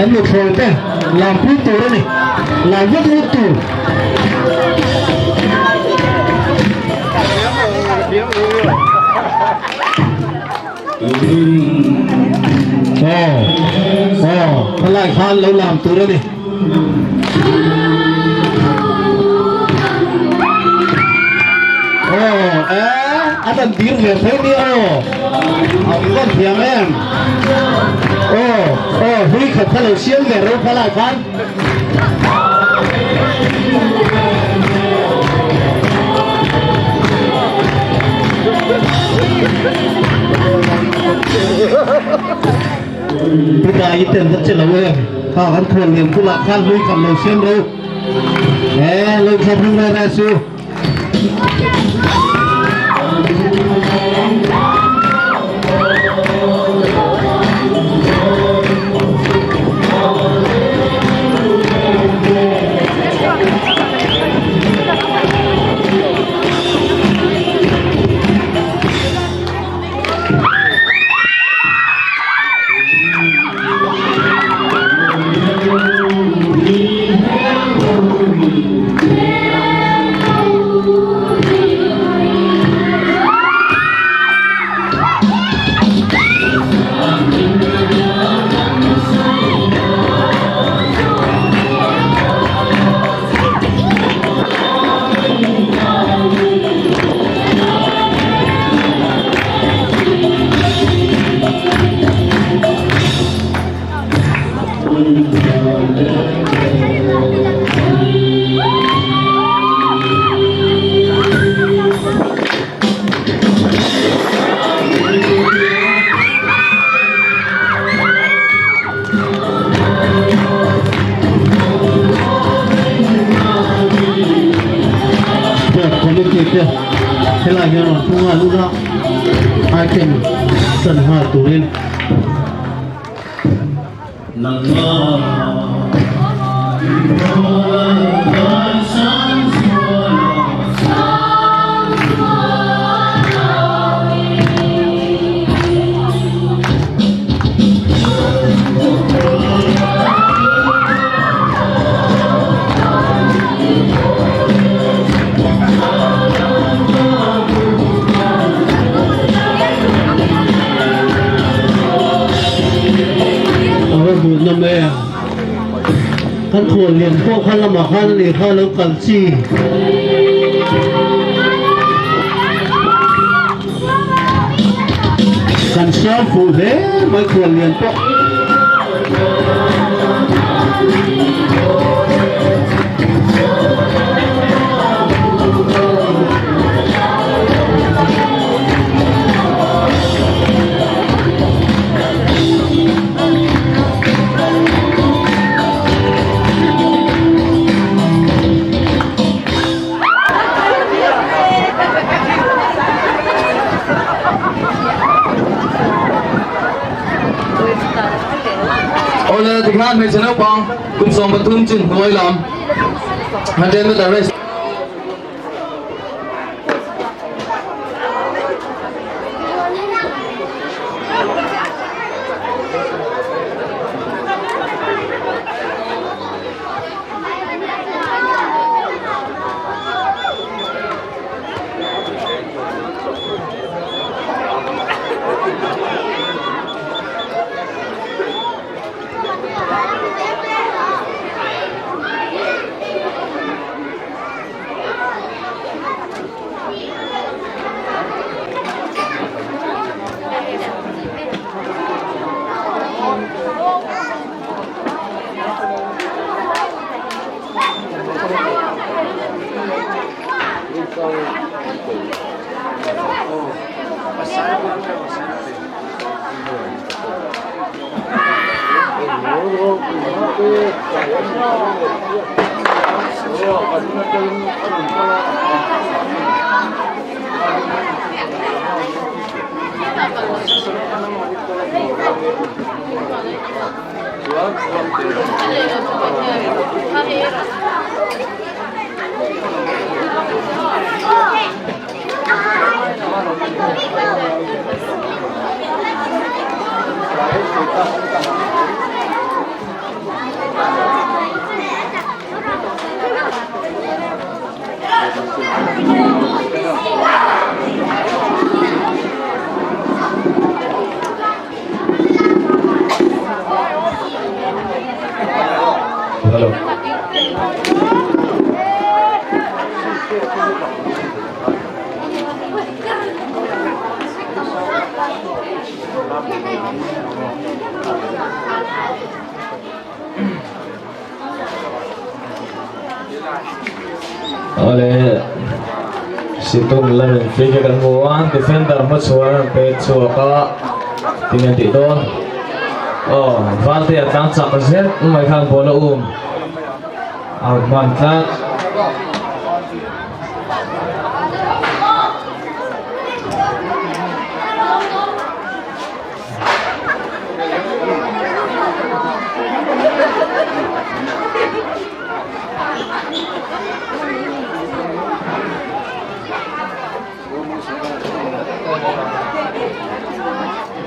An no thawng te. Lam pui tur a ni. Lam vek lut tur. Aw, aw, khalai khan lo lam tur a ni. Aw, eh, a dan dir ve thei ni aw. A van thiam em. Aw, aw, hui khat kha lo siam ve ro khalai khan. Tua i ten ta che lo e. Kha kan khuan lian pulak khan lui kan lo siam lo. E, lo khat hung re re su. Committee te, helai hian on thunga luna item san ha turin. Kan khual lian pawh khan lamah khan a ni kha lo kal ci. Kan siam fuh hle mai khual lian pawh. Ole, tikhan hmeichhe naupang kum sawm pathum cin nuai lam. Hundred meter race. Awle, situng lamin free kick kan mu a, defender hmachhuah an pek chhuak a, ti ngen tih dawn. Aw, Valte a tlang chak zet mai khan ball a um. A man tlat.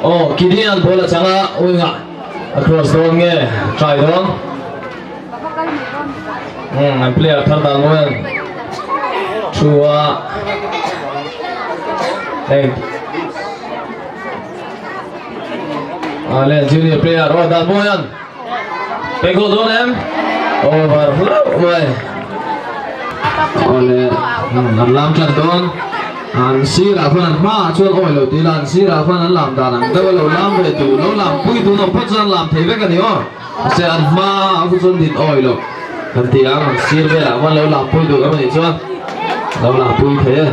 Aw, Kidian ball a chang a, wing ah. A cross dawn nge, try dawn. Hmm, an player thar dan maw en. Thu a. Hey. A, len junior player, aw, dan maw en. Pek gol dawn em? Over lo mai. Awle, hmm, an lam tlat dawn. An sira khuan an hma chuan awi lo ti la, an sira khuan an lam dan ang deuh a, lo lam ve tu, lo lam pui tu, nawm phawt chuan lam thei vek a ni aw. Se an hma a khu chuan din awi lo kan ti ang, an sir velah khuan lo lam pui tu ka mani chuan lo lam pui thei e.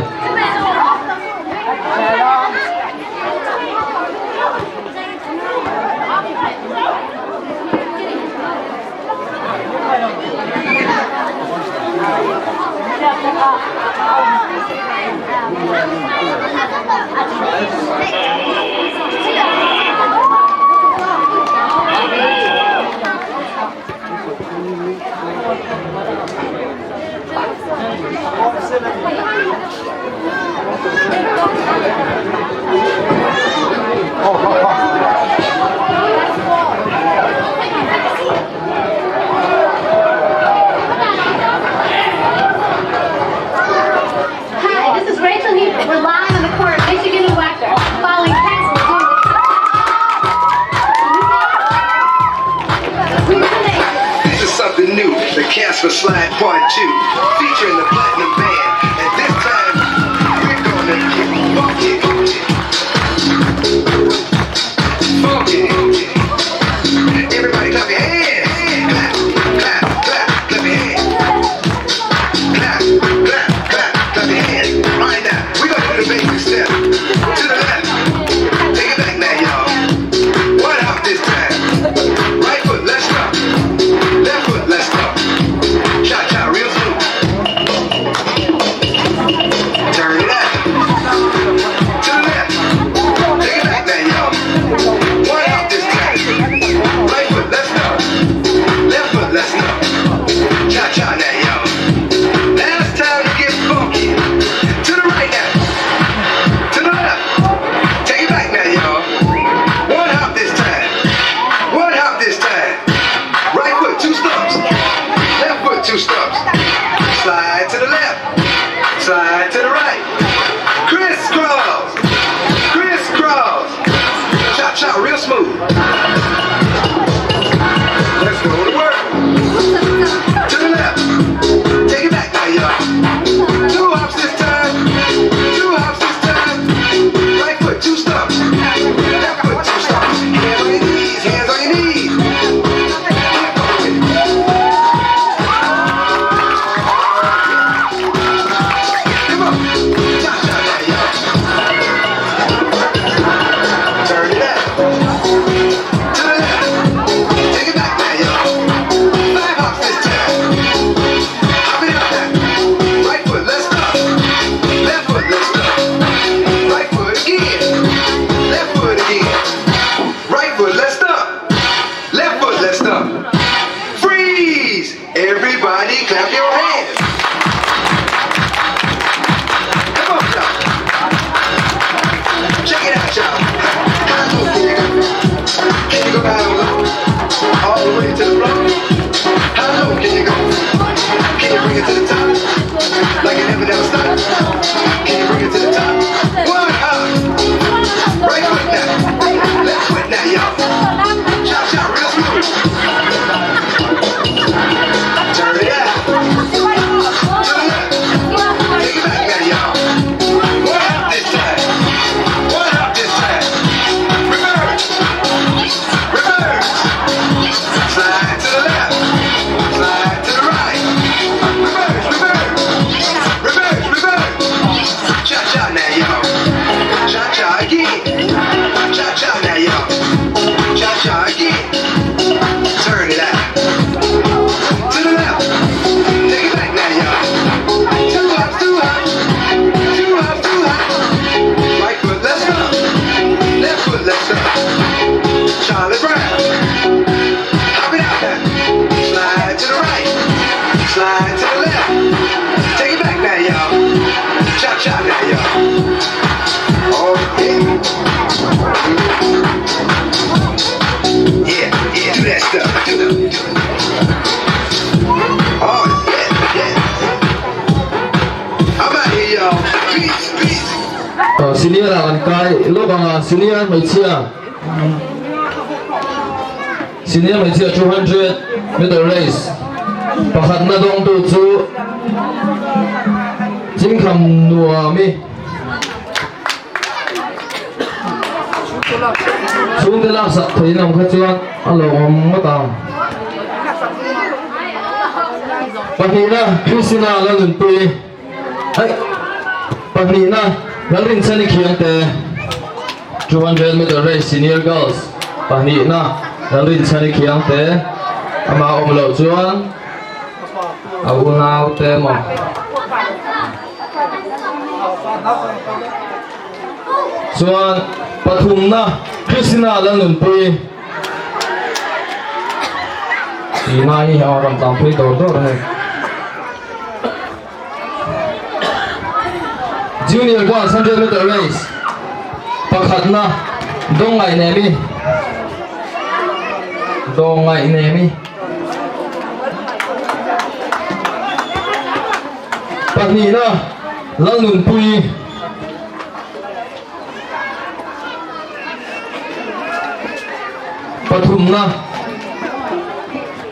Hi, this is Rachel Hughes. We're live on the court of Michigan and Wacker, following Casper. This is something new, the Casper Slide Part two, featuring the Platinum Band. And this time, we're gonna get funky, funky, funky. Everybody clap your hands. Clap, clap, clap, clap your hands. Clap, clap, clap, clap your hands. Right now, we're gonna do the basic step. To the left. Take it back now, y'all. One hop this time. Right foot, let's stop. Left foot, let's stop. Cha-cha, real smooth. Turn it up. To the left. Take it back now, y'all. One hop this time. Right foot, let's stop. Left foot, let's stop. Cha-cha now, y'all. Now it's time to get funky. To the right now. To the left. Take it back now, y'all. One hop this time. One hop this time. Right foot, two stumps. Left foot, two stumps. Slide to the left. Slide to the right. Crisscross. Crisscross. Cha-cha, real smooth. Let's go to work. To the left. Take it back now, y'all. Two hops this time. Two hops this time. Right foot, two stumps. Left foot, two stumps. Hands on your knees. Hands on your knees. Come on. Cha-cha, cha-cha. Turn it up. Senior ah kan kai lawk a, senior hmeichhia, senior hmeichhia two hundred meter race pakhatna dongtu cu Cingkham Nuam i, sungte laksak thei in a om kha chuan a lawm ngawt a. Pahnihna, Christina Lalnunpui. Hei, pahnihna, Lalrinchhani Khiangte, two hundred meter race senior girls. Pahnihna, Lalrinchhani Khiangte, ama awm loh chuan a unaute maw. Chuan pathumna, Christina Lalnunpui. Ina hi a ram tlam pui dawr dawr a ni. Junior girls hundred meter race pakhatna, Dong Ngaih Nemi. Dong Ngaih Nemi. Pahnihna, Lalnunpui. Pathumna,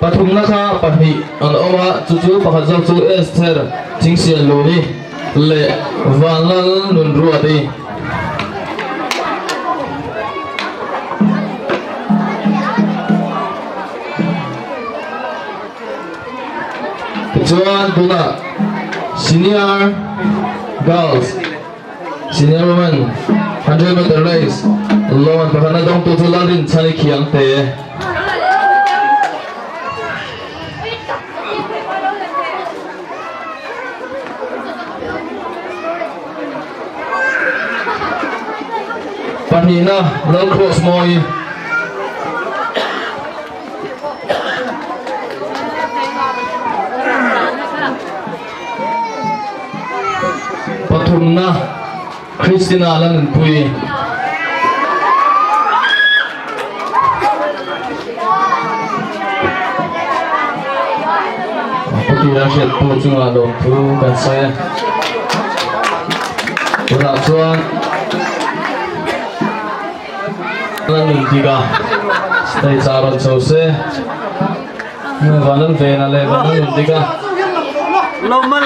pathumna kha pahnih an awm a, chu chu pakhat zawk chu Esther Chingsianluni leh Vanlal Nunruati. Tichuan tunah senior girls, senior women, hundred meter race, lawmman pakhatna dongtu chu Lalrinchhani Khiangte. Pahnihna, Lalkhrosmawi. Pathumna, Christina Lalnunpui. Khawtih a hriattu chungah lawmthu kan sawi a. Tunah chuan Vanlal Nuntika stage ah rawn chho se. Vanlal Vena leh Vanlal Nuntika. Lo mal.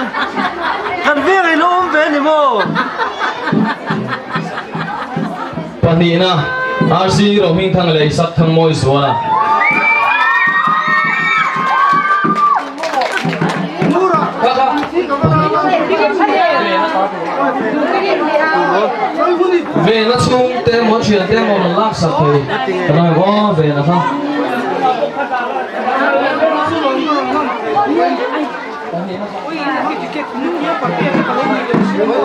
Kan veng ai lo om ve ni maw? Pahnihna, R C Rohmingthang leh Isak Thangmawi Zuala. Vena chhungte maw, thiante maw, laksak thei. Ka ngai maw, Vena kha.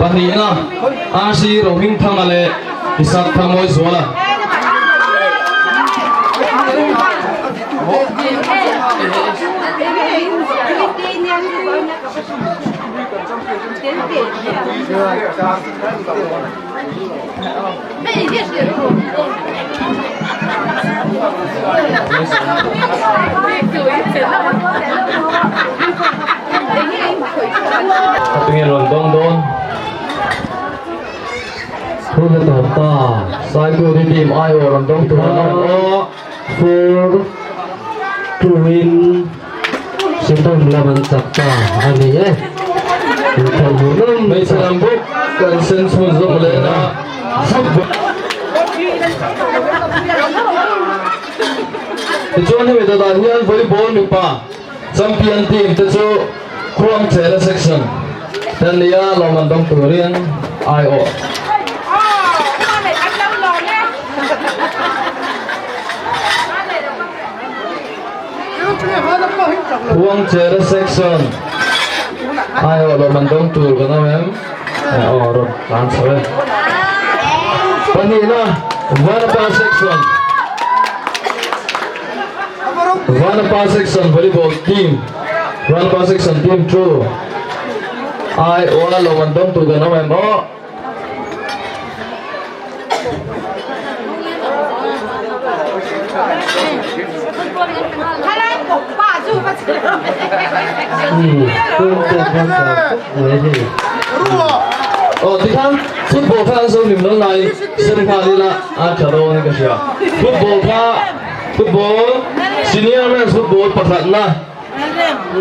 Pahnihna, R C Rohmingthanga leh Isak Thangmawi Zuala. Ka tingin rawn dawng dawn. Hun a tawp ta. Saikawtli team aiawh rawn dawng tur a awm. Four two in Sipum lam an chak ta a ni e. Inthawk hmuh nawm. Hmeichhe lam bawk kan sen chhun zawk leh na. Tichuan hemi dawtah hian volleyball mipa champion team te chu Khuang Chera section te an ni a, lawmman dawng turin aiawh. Khuang Chera section. Aiawh, lawmman dawng tur kan awm em? Eh, aw, rawn tlan chho e. Pahnihna, Vanapa section. Vanapa section volleyball team. Vanapa section team two. Aiawh, lawmman dawng tur kan awm em aw? Hmm, tum tum tum tum. Ready. Aw, ti khan football kha an zo lim lo lai, sem kha lila a kha lo ni ka sia. Football kha, football, senior men's football pakhatna.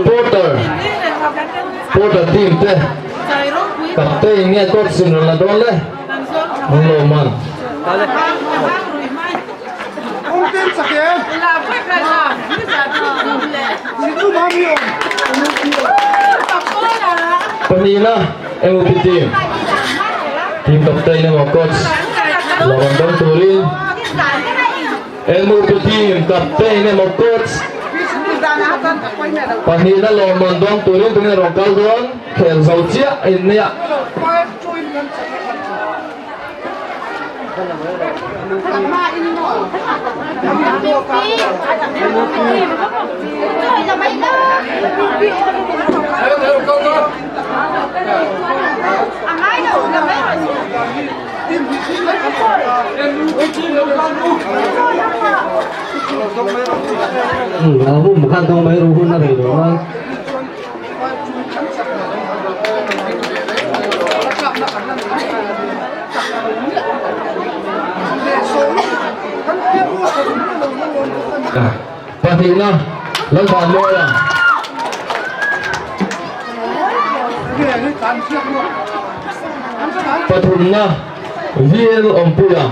Porter. Porter team te. Kapte in nge coach sin la don le. Lo man. Pahnina, M U P team. Team captain ne maw coach. Lawan dong turin. M U P team captain ne maw coach. Pahnina lawan dong turin tungin rong kal don. Khel zo ciah in nia. Ahum khan dong mai ru hun na rei lo na. Pahnina, Lalthanmawia. Pathumna, V L Ompuia.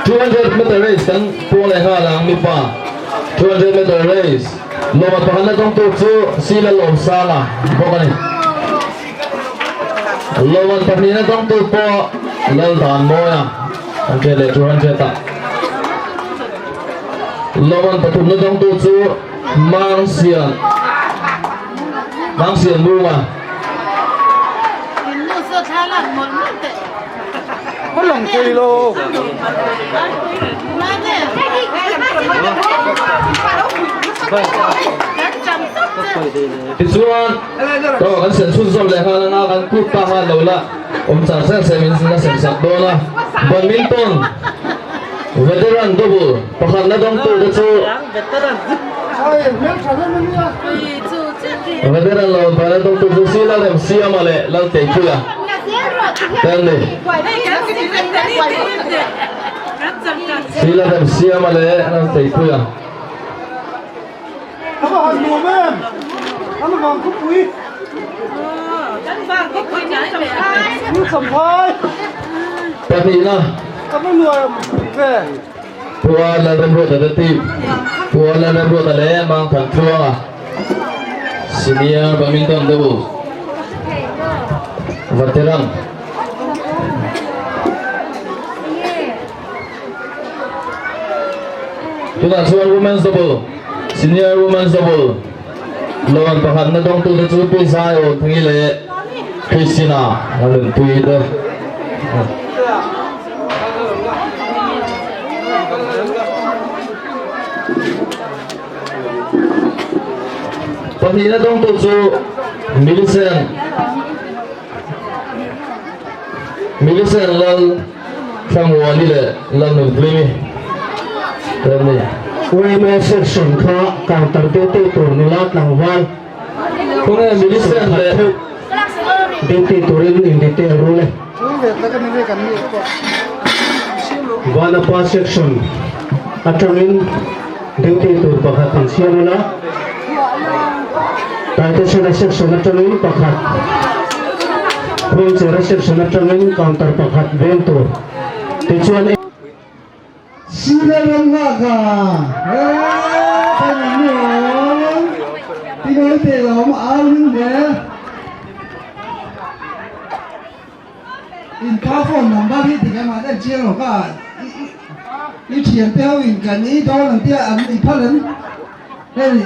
Two hundred meter race kan puang le kha lang mipa. Two hundred meter race. Lawmman pakhatna dongtu cu Sila Lawmsanga bawk a ni. Lawmman pahnina dongtu pawh Lalthanmawia. Hundred le two hundred ah. Lawmman pathumna dongtu cu Mang Sian. Mang Sian Munga. Ko long kei lo. Tichuan, tawh kan sen sun zom le hal a, kan kut ta hal lo la. Om cang seng sem in na sem sak dawn a. Badminton. Veteran double. Pakhatna dongtu te cu. Veteran lo, pakhatna dongtu cu Sila Rem Siama le Lal Tei Puia. Tel ni. Sila Rem Siama le Lal Tei Puia. Ama han nuam em. Ama vang khupui. Ni samphai. Pahnina. Ama nuam ve. Pua Lalremruata te ti. Pua Lalremruata le Mang Than Thuanga. Senior badminton double. Veteran. Tunah chuan women's double, senior women's double, lawmman pakhatna dongtute chu Pi Zion Thangi leh Christina Lalunpui te. Pahnihna dongtu chu Millicent Millicent Lal Thlamuani leh Lal Nunplimi. Tel ni. Y M A section kha counter duty tur nula tlangval. Kong e Millicent leh duty turin in detail ru le. Vanapa section atangin duty tur pakhat in siam ula. Taitesana section atangin pakhat. Phuangchera section atangin counter pakhat veng tur. Tichuan Sila ram ngah ka. Eh, thei ni om. Ti noi te om a ling de. In ka phone number hi ti ka ma de chiang lo ka. I, i, i thiam pe ho in kan i dawn an tia an i phal an. Hei.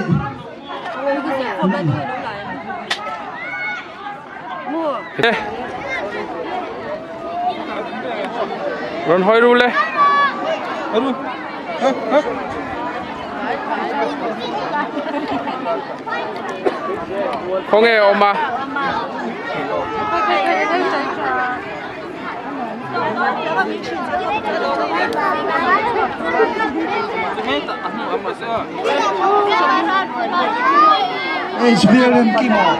Eh. Ron hoi ru le. Kong e om a. H B L M Kim aw.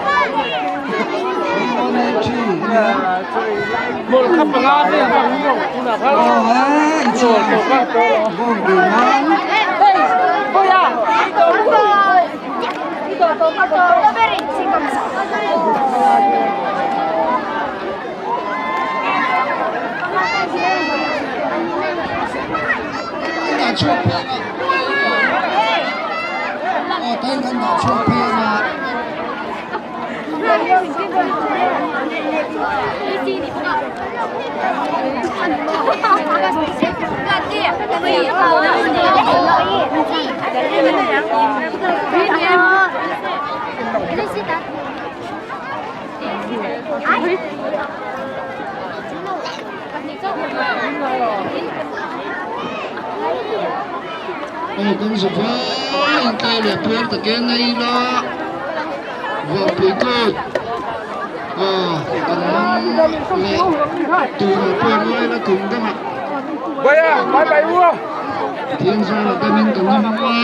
Oh, eh, it's all. Aw, kong za va, in kai le puan ta ken nei la. Va pui ko. Aw, kan mang le tu na puan lai la kum dama. Baya, bye bye ua. Tiang za la damin kan na mang ua.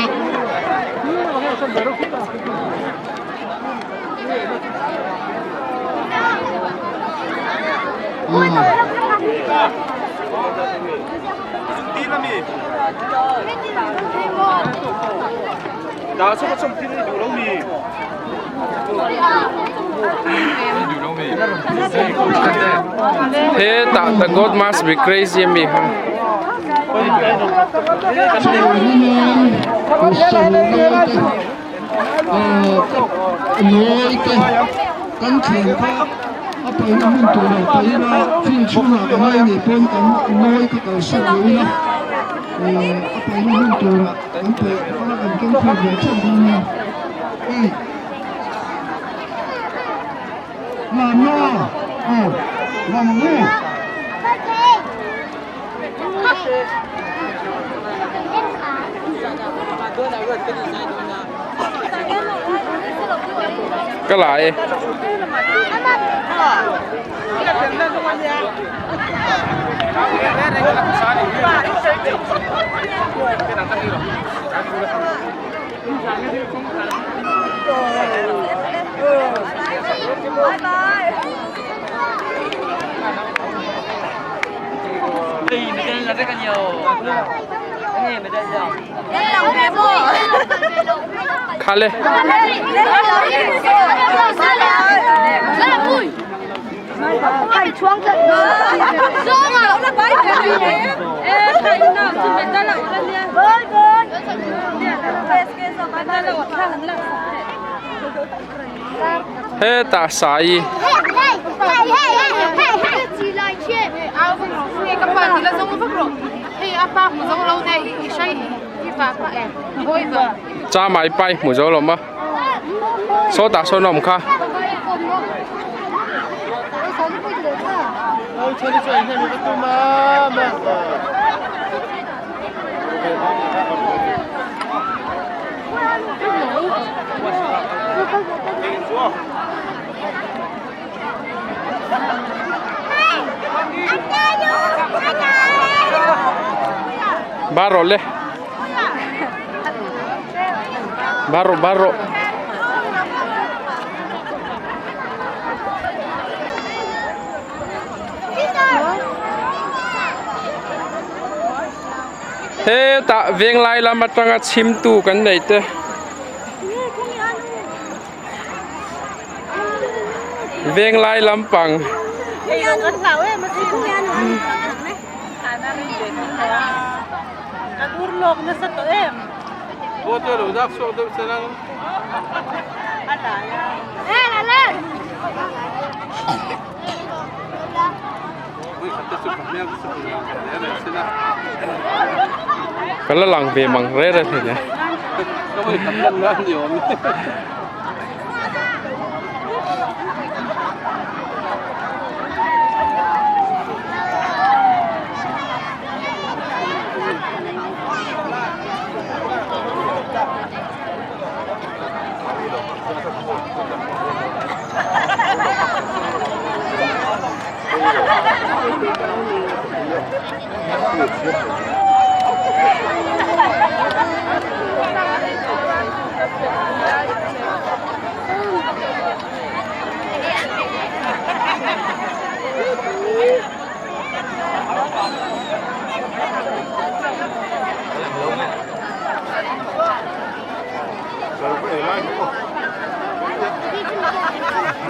He ta, the God must be crazy mi ha. Nawite, kan kheng kha a paina hun tua lo paina field chhungah ka ngai ngei pawn kan nawi ka kalsuan lo ina, a paina hun tua kan pe kan kan kan kheng ve chang ding ina. Ei. Lam na. Oh, lam na. Ka lai e. Kha le. He ta sa i. Ca mai pai mu zo lo ma. Sawta sawn om kha. Baro le. Baro, baro. He ta veng lai lam atanga chimtu kan neite. Veng lai lampang. Kan urlawk na sa tawh em. Bote lo dak suak deuh sa lang. Ala ya. Eh, la la. Ka la lang ve mang rere thei ne.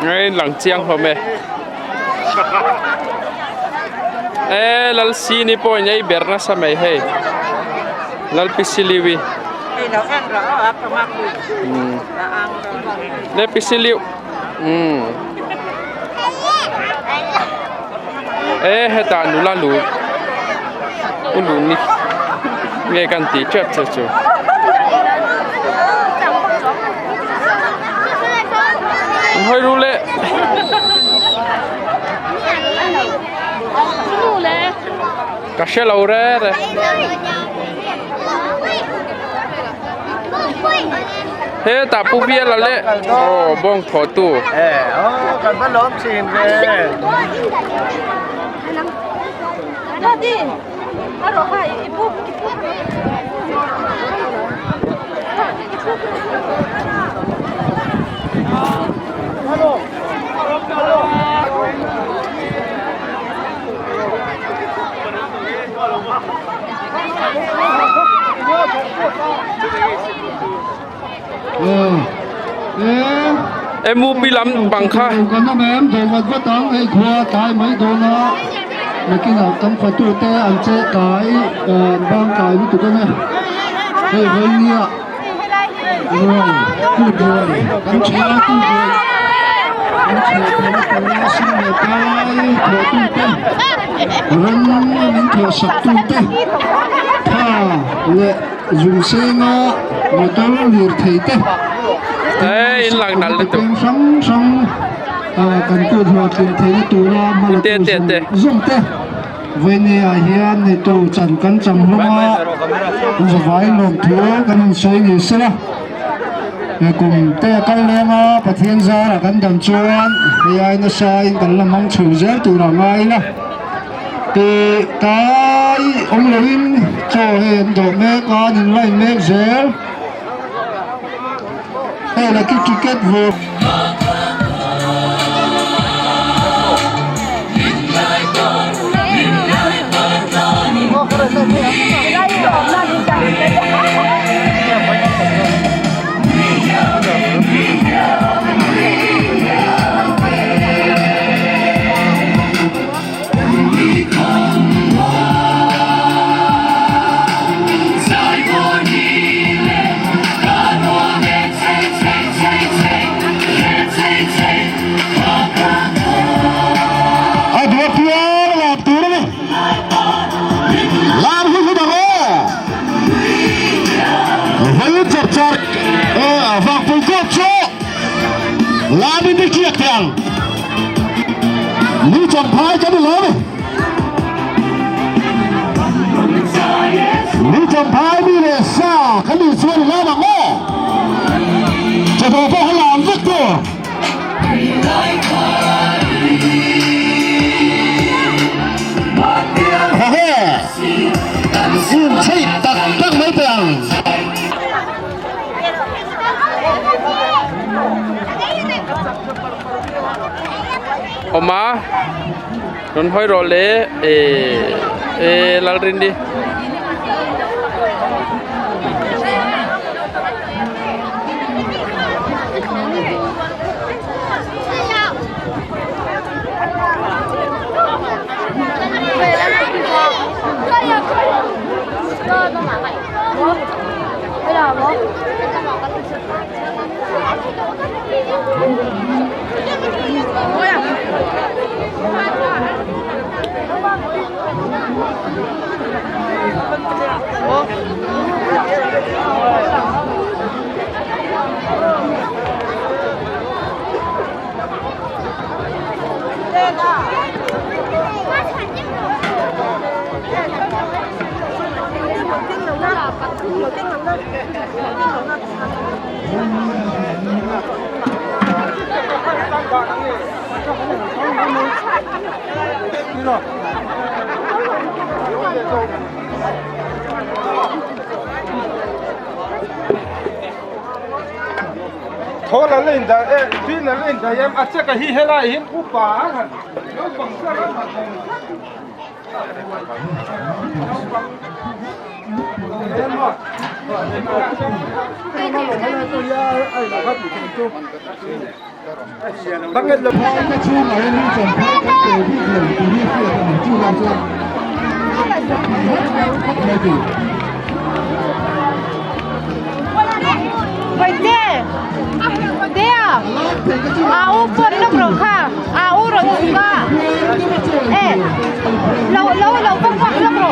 Ei, lang ciang hlawm e. Eh, Lal Sini pawhin ei ber na sa mei hei. Lal Pisiliwi. Hmm. Le Pisiliw. Hmm. Eh, heta nula lu. U lu ni. Nge kan ti cep cep cu. Hoi lu le. Ka hre lo rere. He, ta Pu Biala le. Oh, bawng thawtu. Eh, oh, kan va lawm chin ve. Eh, eh. Em, mupi lam bang kha. Kan na mem do vat vat ang, hei khua tai mai do na. Na kinau tam fa tu te an che tai, eh, bang tai lutuk a na. Hei, hei nia. Ruai, tu ruai. Kan chia tu ruai. Kan chia tu ruai. Sin le tai, khua tu te. Ran min khua sak tu te. Tha le. Zung senga motor lir thei te. Eh, in lang nal le tu. Hrang hrang, ah, kan kut hua tlin theina tura mala tu zong te. Vaini ah hian ni tu chan kan cham hlawm a. Zavai lawm thu kan in sawi ni sela. Eh, kum te a kal lenga Pathian zara kan dam chuan hei ai nasa in kan la hmang chho zel tura ngai la. Tih tai awm loin chaw he an dawh mek a, an inline mek zel. Hei la ki ticket ve. A dua piang lam tur ni. Lam hi hi dang e. Hei char char. Eh, a vak pui ko chu. Lam in ni kiak tiang. Ni cham phai ka ni lo ni. Ni cham phai ni le sa ka ni chuan la ma ngo. Cha do ko hala ang vek tu. He he. Sin chei tak tak mai tiang. Oma, non hoi ro le, e, e, Lalrindi. Hola le inda e, pina le inda em, a cek a hi hela hin upa a han. Lo bang sa ram a kong. Em, Hoite, te a, a u pon lo bro kha, a u ro tunga. Eh, lo, lo, lo, bang, bang, lo bro.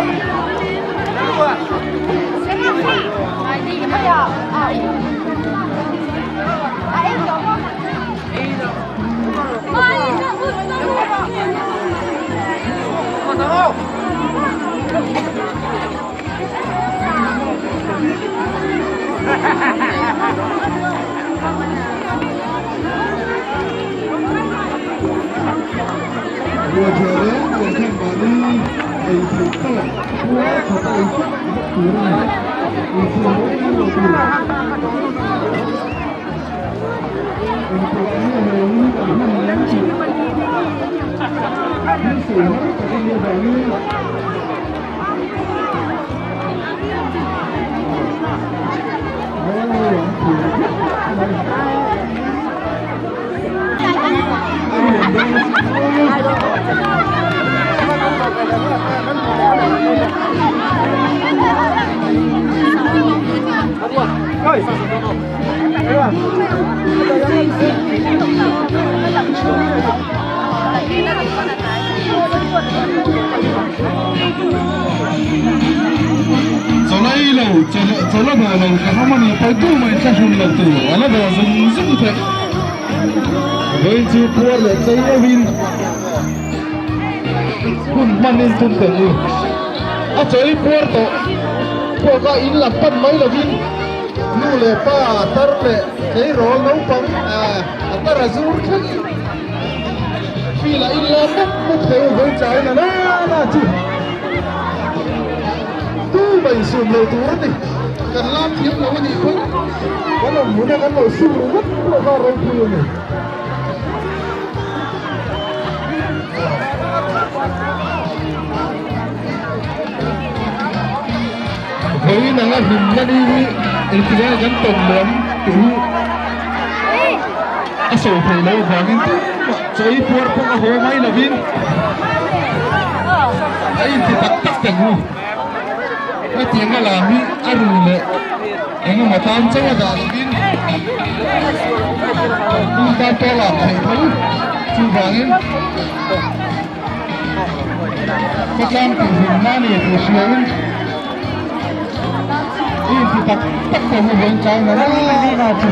Cawlai lo, cawlai, cawlai lo, ka hamani pai tu mai ka hun lo tu, ala da zung zung te. Vei cu puar le cei lo hin. Hun man in tun teng uh. A cei puar tawh puaka inn lam pan mai lo hin. Nu le pa, a tar le kei rawl naupang, a, a tar a zur thei. Fila inn lam muk muk thei uh vei cai na na na ci. Tu bai sum lo tu ni. Kan lam thiam lo ni ko. Kan lo mun a kan lo sum lo muk muk a ro phu ni. Hoi nang a him na ni hi, ei ti ngai kan ton lem, tu hi. A so thei lo vangin tu, so i puar pong a ho mai lo vin. A in ti tak tak teng mu. A tiang a lam hi, a ru le. Eng a matan chau a dah lo vin. Tung ta to lam thei tho. Chu vangin. Khawtlang tih himna ni tih hriain i ti taktak tawh hi veng cai na na na ci.